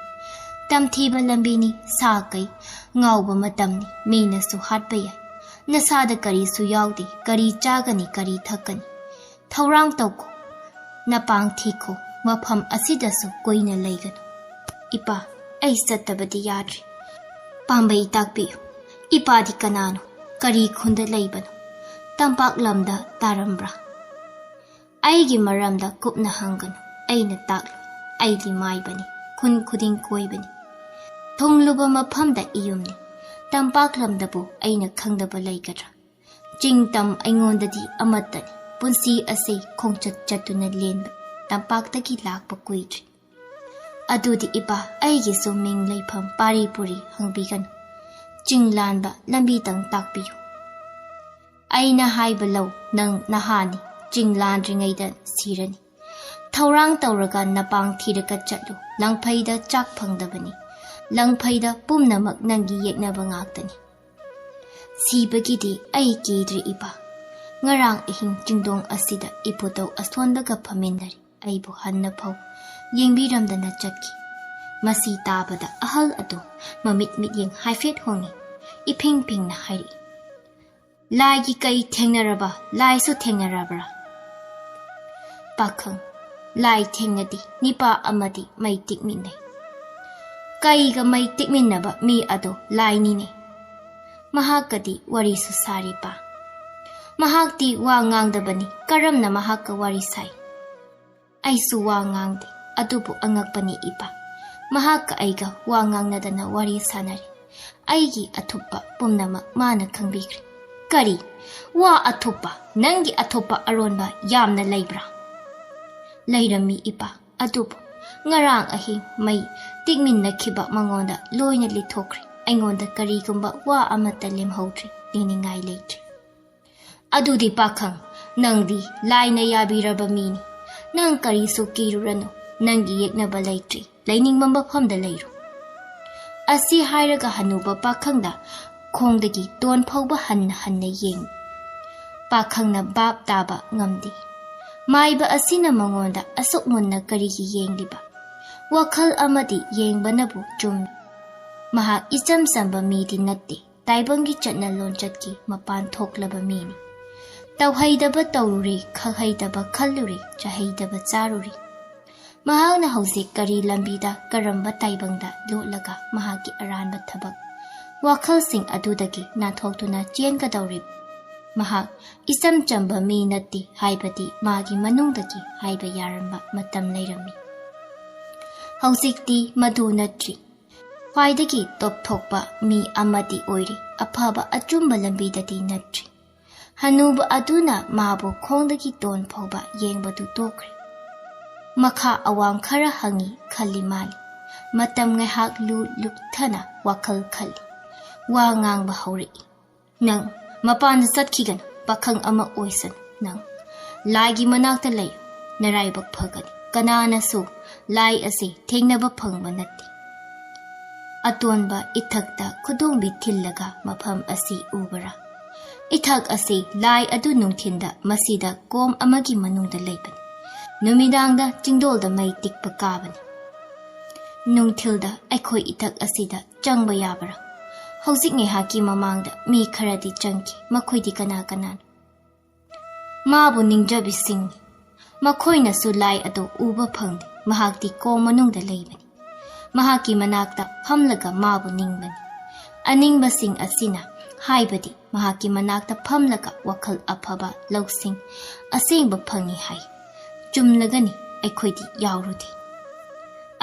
ꯇꯝꯊꯤꯕ ꯂꯝꯕꯤꯅꯤ, ꯁꯥ ꯀꯩ ꯉꯥꯎꯕ ꯃꯇꯝꯅꯤ, ꯃꯤꯅꯁꯨ ꯍꯥꯠꯄ ꯌꯥꯏ꯫ ꯅꯁꯥꯗ ꯀꯔꯤꯁꯨ ꯌꯥꯎꯗꯦ꯫ ꯀꯔꯤ ꯆꯥꯒꯅꯤ, ꯀꯔꯤ ꯊꯛꯀꯅꯤ? ꯊꯧꯔꯥꯡ ꯇꯧꯈꯣ, ꯅꯄꯥꯡ ꯊꯤꯈꯣ, ꯃꯐꯝ ꯑꯁꯤꯗꯁꯨ ꯀꯨꯏꯅ ꯂꯩꯒꯅꯨ꯫ ꯏꯄꯥ, ꯑꯩ ꯆꯠꯇꯕꯗꯤ ꯌꯥꯗ꯭ꯔꯤ꯫ ꯄꯥꯝꯕꯩ ꯇꯥꯛꯄꯤꯌꯨ, ꯏꯄꯥꯗꯤ ꯀꯅꯥꯅꯣ? ꯀꯔꯤ ꯈꯨꯟꯗ ꯂꯩꯕꯅꯣ? ꯇꯝꯄꯥꯛ ꯂꯝꯗ ꯇꯥꯔꯝꯕ꯭ꯔꯥ? ꯑꯩꯒꯤ ꯃꯔꯝꯗ ꯀꯨꯞꯅ ꯍꯪꯒꯅꯨ, ꯑꯩꯅ ꯇꯥꯛꯂꯣꯏ꯫ ꯑꯩꯗꯤ ꯃꯥꯏꯕꯅꯤ, ꯈꯨꯟ ꯈꯨꯗꯤꯡ ꯀꯣꯏꯕꯅꯤ꯫ ꯊꯨꯡꯂꯨꯕ ꯃꯐꯝꯗ ꯏꯌꯨꯝꯅꯤ꯫ ꯇꯝꯄꯥꯛ ꯂꯝꯗꯕꯨ ꯑꯩꯅ ꯈꯪꯗꯕ ꯂꯩꯒꯗ꯭ꯔꯥ? ꯆꯤꯡ ꯇꯝ ꯑꯩꯉꯣꯟꯗꯗꯤ ꯑꯃꯠꯇꯅꯤ꯫ ꯄꯨꯟꯁꯤ ꯑꯁꯤ ꯈꯣꯡꯆꯠ ꯆꯠꯇꯨꯅ ꯂꯦꯟꯕ, ꯇꯝꯄꯥꯛꯇꯒꯤ ꯂꯥꯛꯄ ꯀꯨꯏꯗ꯭ꯔꯤ꯫ ꯑꯗꯨꯗꯤ ꯏꯄꯥ, ꯑꯩꯒꯤꯁꯨ ꯃꯤꯡ ꯂꯩꯐꯝ ꯄꯥꯔꯤ ꯄꯨꯔꯤ ꯍꯪꯕꯤꯒꯅꯨ꯫ ꯆꯤꯡ ꯂꯥꯟꯕ ꯂꯝꯕꯤꯇꯪ ꯇꯥꯛꯄꯤꯌꯨ꯫ ꯑꯩꯅ ꯍꯥꯏꯕ ꯂꯧ, ꯅꯪ ꯅꯍꯥꯅꯤ, ꯆꯤꯡ ꯂꯥꯟꯗ꯭ꯔꯤꯉꯩꯗ ꯁꯤꯔꯅꯤ꯫ ꯊꯧꯔꯥꯡ ꯇꯧꯔꯒ ꯅꯄꯥꯡ ꯊꯤꯔꯒ ꯆꯠꯂꯨ꯫ ꯂꯪꯐꯩꯗ ꯆꯥꯛ ꯐꯪꯗꯕꯅꯤ꯫ ꯂꯪꯐꯩꯗ ꯄꯨꯝꯅꯃꯛ ꯅꯪꯒꯤ ꯌꯦꯛꯅꯕ ꯉꯥꯛꯇꯅꯤ꯫ ꯁꯤꯕꯒꯤꯗꯤ ꯑꯩ ꯀꯤꯗ꯭ꯔꯤ ꯏꯄꯥ꯫ ꯉꯔꯥꯡ ꯑꯍꯤꯡ ꯆꯤꯡꯗꯣꯡ ꯑꯁꯤꯗ ꯏꯄꯨꯗꯧ ꯑꯁꯣꯟꯕꯒ ꯐꯝꯃꯤꯟꯅꯔꯤ꯫ ꯑꯩꯕꯨ ꯍꯟꯅ ꯐꯥꯎ ꯌꯦꯡꯕꯤꯔꯝꯗꯅ ꯆꯠꯈꯤ꯫ ꯃꯁꯤ ꯇꯥꯕꯗ ꯑꯍꯜ ꯑꯗꯨ ꯃꯃꯤꯠ ꯃꯤꯠꯌꯦꯡ ꯍꯥꯏꯐꯦꯠ ꯍꯣꯡꯉꯤ꯫ ꯏꯐꯤꯡ ꯐꯤꯡꯅ ꯍꯥꯏꯔꯛꯏ, "ꯂꯥꯏꯒꯤ ꯀꯩ ꯊꯦꯡꯅꯔꯕ? ꯂꯥꯏꯁꯨ ꯊꯦꯡꯅꯔꯕ꯭ꯔꯥ?" ꯄꯥꯈꯪ, ꯂꯥꯏ ꯊꯦꯡꯅꯗꯦ, ꯅꯤꯄꯥ ꯑꯃꯗꯤ ꯃꯩ ꯇꯤꯛꯃꯤꯟꯅꯩ꯫ ꯀꯩꯒ ꯃꯩ ꯇꯤꯛꯃꯤꯟꯅꯕ ꯃꯤ ꯑꯗꯣ ꯂꯥꯏꯅꯤꯅꯦ꯫ ꯃꯍꯥꯛꯀꯗꯤ ꯋꯥꯔꯤꯁꯨ ꯁꯥꯔꯤꯕ꯫ ꯃꯍꯥꯛꯇꯤ ꯋꯥ ꯉꯥꯡꯗꯕꯅꯤ, ꯀꯔꯝꯅ ꯃꯍꯥꯛꯀ ꯋꯥꯔꯤ ꯁꯥꯏ? ꯑꯩꯁꯨ ꯋꯥ ꯉꯥꯡꯗꯦ, ꯑꯗꯨꯕꯨ ꯑꯉꯛꯄꯅꯤ ꯏꯄꯥ꯫ ꯃꯍꯥꯛꯀ ꯑꯩꯒ ꯋꯥ ꯉꯥꯡꯅꯗꯅ ꯋꯥꯔꯤ ꯁꯥꯟꯅꯔꯤ꯫ ꯑꯩꯒꯤ ꯑꯊꯨꯞꯄ ꯄꯨꯝꯅꯃꯛ ꯃꯥꯅ ꯈꯪꯕꯤꯈ꯭ꯔꯦ꯫ ꯀꯔꯤ? ꯋꯥ ꯑꯊꯨꯞꯄ? ꯅꯪꯒꯤ ꯑꯊꯨꯞꯄ ꯑꯔꯣꯟꯕ ꯌꯥꯝꯅ ꯂꯩꯕ꯭ꯔꯥ? ꯂꯩꯔꯝꯃꯤ ꯏꯄꯥ, ꯑꯗꯨꯕꯨ ꯉꯔꯥꯡ ꯑꯍꯤꯡ ꯃꯩ ꯇꯤꯛꯃꯤꯟꯅꯈꯤꯕ ꯃꯉꯣꯟꯗ ꯂꯣꯏꯅ ꯂꯤꯊꯣꯛꯈ꯭ꯔꯦ꯫ ꯑꯩꯉꯣꯟꯗ ꯀꯔꯤꯒꯨꯝꯕ ꯋꯥ ꯑꯃꯠꯇ ꯂꯦꯝꯍꯧꯗ꯭ꯔꯦ, ꯂꯤꯅꯤꯡꯉꯥꯏ ꯂꯩꯇ꯭ꯔꯦ꯫ ꯑꯗꯨꯗꯤ ꯄꯥꯈꯪ, ꯅꯪꯗꯤ ꯂꯥꯏꯅ ꯌꯥꯕꯤꯔꯕ ꯃꯤꯅꯤ꯫ ꯅꯪ ꯀꯔꯤꯁꯨ ꯀꯤꯔꯨꯔꯅꯨ, ꯅꯪꯒꯤ ꯌꯦꯛꯅꯕ ꯂꯩꯇ꯭ꯔꯤ, ꯂꯩꯅꯤꯡꯕ ꯃꯐꯝꯗ ꯂꯩꯔꯨ꯫ ꯑꯁꯤ ꯍꯥꯏꯔꯒ ꯍꯅꯨꯕ ꯄꯥꯈꯪꯗ ꯈꯣꯡꯗꯒꯤ ꯇꯣꯟ ꯐꯥꯎꯕ ꯍꯟꯅ ꯍꯟꯅ ꯌꯦꯡꯏ꯫ ꯄꯥꯈꯪꯅ ꯚꯥꯞ ꯇꯥꯕ ꯉꯝꯗꯦ꯫ ꯃꯥꯏꯕ ꯑꯁꯤꯅ ꯃꯉꯣꯟꯗ ꯑꯁꯨꯛ ꯃꯨꯟꯅ ꯀꯔꯤꯒꯤ ꯌꯦꯡꯂꯤꯕ? ꯋꯥꯈꯜ ꯑꯃꯗꯤ ꯌꯦꯡꯕꯅꯕꯨ ꯆꯨꯝꯃꯤ꯫ ꯃꯍꯥꯛ ꯏꯆꯝ ꯆꯝꯕ ꯃꯤꯗꯤ ꯅꯠꯇꯦ꯫ ꯇꯥꯏꯕꯪꯒꯤ ꯆꯠꯅ ꯂꯣꯟꯆꯠꯀꯤ ꯃꯄꯥꯟ ꯊꯣꯛꯂꯕ ꯃꯤꯅꯤ꯫ ꯇꯧꯍꯩꯗꯕ ꯇꯧꯔꯨꯔꯤ, ꯈꯪꯍꯩꯗꯕ ꯈꯜꯂꯨꯔꯤ, ꯆꯥꯍꯩꯗꯕ ꯆꯥꯔꯨꯔꯤ꯫ ꯃꯍꯥꯛꯅ ꯍꯧꯖꯤꯛ ꯀꯔꯤ ꯂꯝꯕꯤꯗ, ꯀꯔꯝꯕ ꯇꯥꯏꯕꯪꯗ ꯂꯣꯠꯂꯒ ꯃꯍꯥꯛꯀꯤ ꯑꯔꯥꯟꯕ ꯊꯕꯛ, ꯋꯥꯈꯜꯁꯤꯡ ꯑꯗꯨꯗꯒꯤ ꯅꯥꯟꯊꯣꯛꯇꯨꯅ ꯆꯦꯟꯒꯗꯧꯔꯤꯕ? ꯃꯍꯥꯛ ꯏꯆꯝ ꯆꯝꯕ ꯃꯤ ꯅꯠꯇꯦ ꯍꯥꯏꯕꯗꯤ ꯃꯥꯒꯤ ꯃꯅꯨꯡꯗꯒꯤ ꯍꯥꯏꯕ ꯌꯥꯔꯝꯕ ꯃꯇꯝ ꯂꯩꯔꯝꯃꯤ꯫ ꯍꯧꯖꯤꯛꯇꯤ ꯃꯗꯨ ꯅꯠꯇ꯭ꯔꯤ꯫ ꯈ꯭ꯋꯥꯏꯗꯒꯤ ꯇꯣꯞꯊꯣꯛꯄ ꯃꯤ ꯑꯃꯗꯤ ꯑꯣꯏꯔꯤ, ꯑꯐꯕ ꯑꯆꯨꯝꯕ ꯂꯝꯕꯤꯗꯗꯤ ꯅꯠꯇ꯭ꯔꯤ꯫ ꯍꯅꯨꯕ ꯑꯗꯨꯅ ꯃꯥꯕꯨ ꯈꯣꯡꯗꯒꯤ ꯇꯣꯟ ꯐꯥꯎꯕ ꯌꯦꯡꯕꯗꯨ ꯇꯣꯛꯈ꯭ꯔꯦ꯫ ꯃꯈꯥ ꯑꯋꯥꯡ ꯈꯔ ꯍꯪꯉꯤ ꯈꯜꯂꯤ ꯃꯥꯜꯂꯤ꯫ ꯃꯇꯝ ꯉꯥꯏꯍꯥꯛ ꯂꯨ ꯂꯨꯞꯊꯅ ꯋꯥꯈꯜ ꯈꯜꯂꯤ꯫ ꯋꯥ ꯉꯥꯡꯕ ꯍꯧꯔꯛꯏ꯫ "ꯅꯪ ꯃꯄꯥꯟꯗ ꯆꯠꯈꯤꯒꯅꯨ, ꯄꯥꯈꯪ ꯑꯃ ꯑꯣꯏꯁꯅꯨ꯫ ꯅꯪ ꯂꯥꯏꯒꯤ ꯃꯅꯥꯛꯇ ꯂꯩ, ꯅꯔꯥꯏꯕꯛ ꯐꯒꯅꯤ꯫ ꯀꯅꯥꯅꯁꯨ ꯂꯥꯏ ꯑꯁꯤ ꯊꯦꯡꯅꯕ ꯐꯪꯕ ꯅꯠꯇꯦ꯫" ꯑꯇꯣꯟꯕ ꯏꯊꯛꯇ ꯈꯨꯗꯣꯝꯕꯤ ꯊꯤꯜꯂꯒ ꯃꯐꯝ ꯑꯁꯤ ꯎꯕ꯭ꯔꯥ? ꯏꯊꯛ ꯑꯁꯤ ꯂꯥꯏ ꯑꯗꯨ ꯅꯨꯡꯊꯤꯟꯗ ꯃꯁꯤꯗ ꯀꯣꯝ ꯑꯃꯒꯤ ꯃꯅꯨꯡꯗ ꯂꯩꯕꯅꯤ꯫ ꯅꯨꯃꯤꯗꯥꯡꯗ ꯆꯤꯡꯗꯣꯜꯗ ꯃꯩ ꯇꯤꯛꯄ ꯀꯥꯕꯅꯤ꯫ ꯅꯨꯡꯊꯤꯜꯗ ꯑꯩꯈꯣꯏ ꯏꯊꯛ ꯑꯁꯤꯗ ꯆꯪꯕ ꯌꯥꯕ꯭ꯔꯥ? ꯍꯧꯖꯤꯛ ꯉꯥꯏꯍꯥꯛꯀꯤ ꯃꯃꯥꯡꯗ ꯃꯤ ꯈꯔꯗꯤ ꯆꯪꯈꯤ꯫ ꯃꯈꯣꯏꯗꯤ ꯀꯅꯥ ꯀꯅꯥꯅꯣ? ꯃꯥꯕꯨ ꯅꯤꯡꯖꯕꯤꯁꯤꯡꯅꯤ꯫ ꯃꯈꯣꯏꯅꯁꯨ ꯂꯥꯏ ꯑꯗꯨ ꯎꯕ ꯐꯪꯗꯦ꯫ ꯃꯍꯥꯛꯇꯤ ꯀꯣꯝ ꯃꯅꯨꯡꯗ ꯂꯩꯕꯅꯤ꯫ ꯃꯍꯥꯛꯀꯤ ꯃꯅꯥꯛꯇ ꯐꯝꯂꯒ ꯃꯥꯕꯨ ꯅꯤꯡꯕꯅꯤ꯫ ꯑꯅꯤꯡꯕꯁꯤꯡ ꯑꯁꯤꯅ, ꯍꯥꯏꯕꯗꯤ ꯃꯍꯥꯛꯀꯤ ꯃꯅꯥꯛꯇ ꯐꯝꯂꯒ ꯋꯥꯈꯜ ꯑꯐꯕ ꯂꯧꯁꯤꯡ ꯑꯁꯦꯡꯕ ꯐꯪꯏ ꯍꯥꯏ꯫ ꯆꯨꯝꯂꯒꯅꯤ, ꯑꯩꯈꯣꯏꯗꯤ ꯌꯥꯎꯔꯨꯗꯦ꯫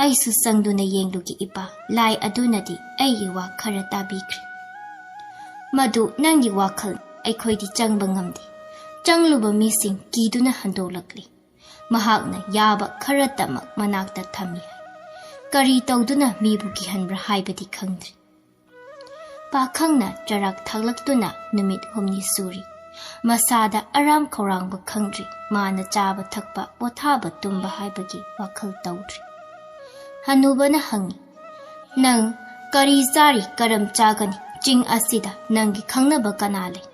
ꯑꯩꯁꯨ ꯆꯪꯗꯨꯅ ꯌꯦꯡꯂꯨꯒꯦ ꯏꯄꯥ, ꯂꯥꯏ ꯑꯗꯨꯅꯗꯤ ꯑꯩꯒꯤ ꯋꯥ ꯈꯔ ꯇꯥꯕꯤꯈ꯭ꯔꯦ꯫ ꯃꯗꯨ ꯅꯪꯒꯤ ꯋꯥꯈꯜ, ꯑꯩꯈꯣꯏꯗꯤ ꯆꯪꯕ ꯉꯝꯗꯦ꯫ ꯆꯪꯂꯨꯕ ꯃꯤꯁꯤꯡ ꯀꯤꯗꯨꯅ ꯍꯟꯗꯣꯛꯂꯛꯂꯤ꯫ ꯃꯍꯥꯛꯅ ꯌꯥꯕ ꯈꯔꯇꯃꯛ ꯃꯅꯥꯛꯇ ꯊꯝꯃꯤ ꯍꯥꯏ꯫ ꯀꯔꯤ ꯇꯧꯗꯨꯅ ꯃꯤꯕꯨ ꯀꯤꯍꯟꯕ꯭ꯔꯥ ꯍꯥꯏꯕꯗꯤ ꯈꯪꯗ꯭ꯔꯦ꯫ ꯄꯥꯈꯪꯅ ꯆꯔꯥꯛ ꯊꯥꯛꯂꯛꯇꯨꯅ ꯅꯨꯃꯤꯠ ꯍꯨꯝꯅꯤ ꯁꯨꯔꯤ꯫ ꯃꯁꯥꯗ ꯑꯔꯥꯝ ꯈꯧꯔꯥꯡꯕ ꯈꯪꯗ꯭ꯔꯤ꯫ ꯃꯥꯅ ꯆꯥꯕ ꯊꯛꯄ, ꯄꯣꯊꯥꯕ ꯇꯨꯝꯕ ꯍꯥꯏꯕꯒꯤ ꯋꯥꯈꯜ ꯇꯧꯗ꯭ꯔꯤ꯫ ꯍꯅꯨꯕꯅ ꯍꯪꯉꯤ, "ꯅꯪ ꯀꯔꯤ ꯆꯥꯔꯤ, ꯀꯔꯝ ꯆꯥꯒꯅꯤ? ꯆꯤꯡ ꯑꯁꯤꯗ ꯅꯪꯒꯤ ꯈꯪꯅꯕ ꯀꯅꯥ ꯂꯩ?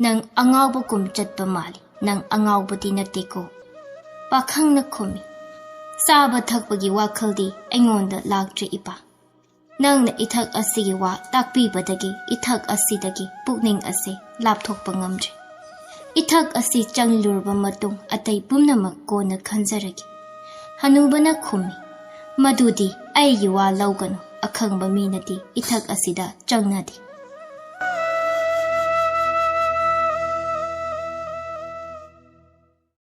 ꯅꯪ ꯑꯉꯥꯎꯕꯒꯨꯝ ꯆꯠꯄ ꯃꯥꯜꯂꯤ꯫ ꯅꯪ ꯑꯉꯥꯎꯕꯗꯤ ꯅꯠꯇꯦꯀꯣ?" ꯄꯥꯈꯪꯅ ꯈꯨꯝꯃꯤ, "ꯆꯥꯕ ꯊꯛꯄꯒꯤ ꯋꯥꯈꯜꯗꯤ ꯑꯩꯉꯣꯟꯗ ꯂꯥꯛꯇ꯭ꯔꯤ ꯏꯄꯥ꯫ ꯅꯪꯅ ꯏꯊꯛ ꯑꯁꯤꯒꯤ ꯋꯥ ꯇꯥꯛꯄꯤꯕꯗꯒꯤ ꯏꯊꯛ ꯑꯁꯤꯗꯒꯤ ꯄꯨꯛꯅꯤꯡ ꯑꯁꯤ ꯂꯥꯞꯊꯣꯛꯄ ꯉꯝꯗ꯭ꯔꯦ꯫ "ꯏꯊꯛ ꯑꯁꯤ ꯆꯪꯂꯨꯔꯕ ꯃꯇꯨꯡ ꯑꯇꯩ ꯄꯨꯝꯅꯃꯛ ꯀꯣꯟꯅ ꯈꯟꯖꯔꯒꯦ꯫" ꯍꯅꯨꯕꯅ ꯈꯨꯝꯃꯤ, "ꯃꯗꯨꯗꯤ ꯑꯩꯒꯤ ꯋꯥ ꯂꯧꯒꯅꯨ, ꯑꯈꯪꯕ ꯃꯤꯅꯗꯤ ꯏꯊꯛ ꯑꯁꯤꯗ ꯆꯪꯅꯗꯦ꯫"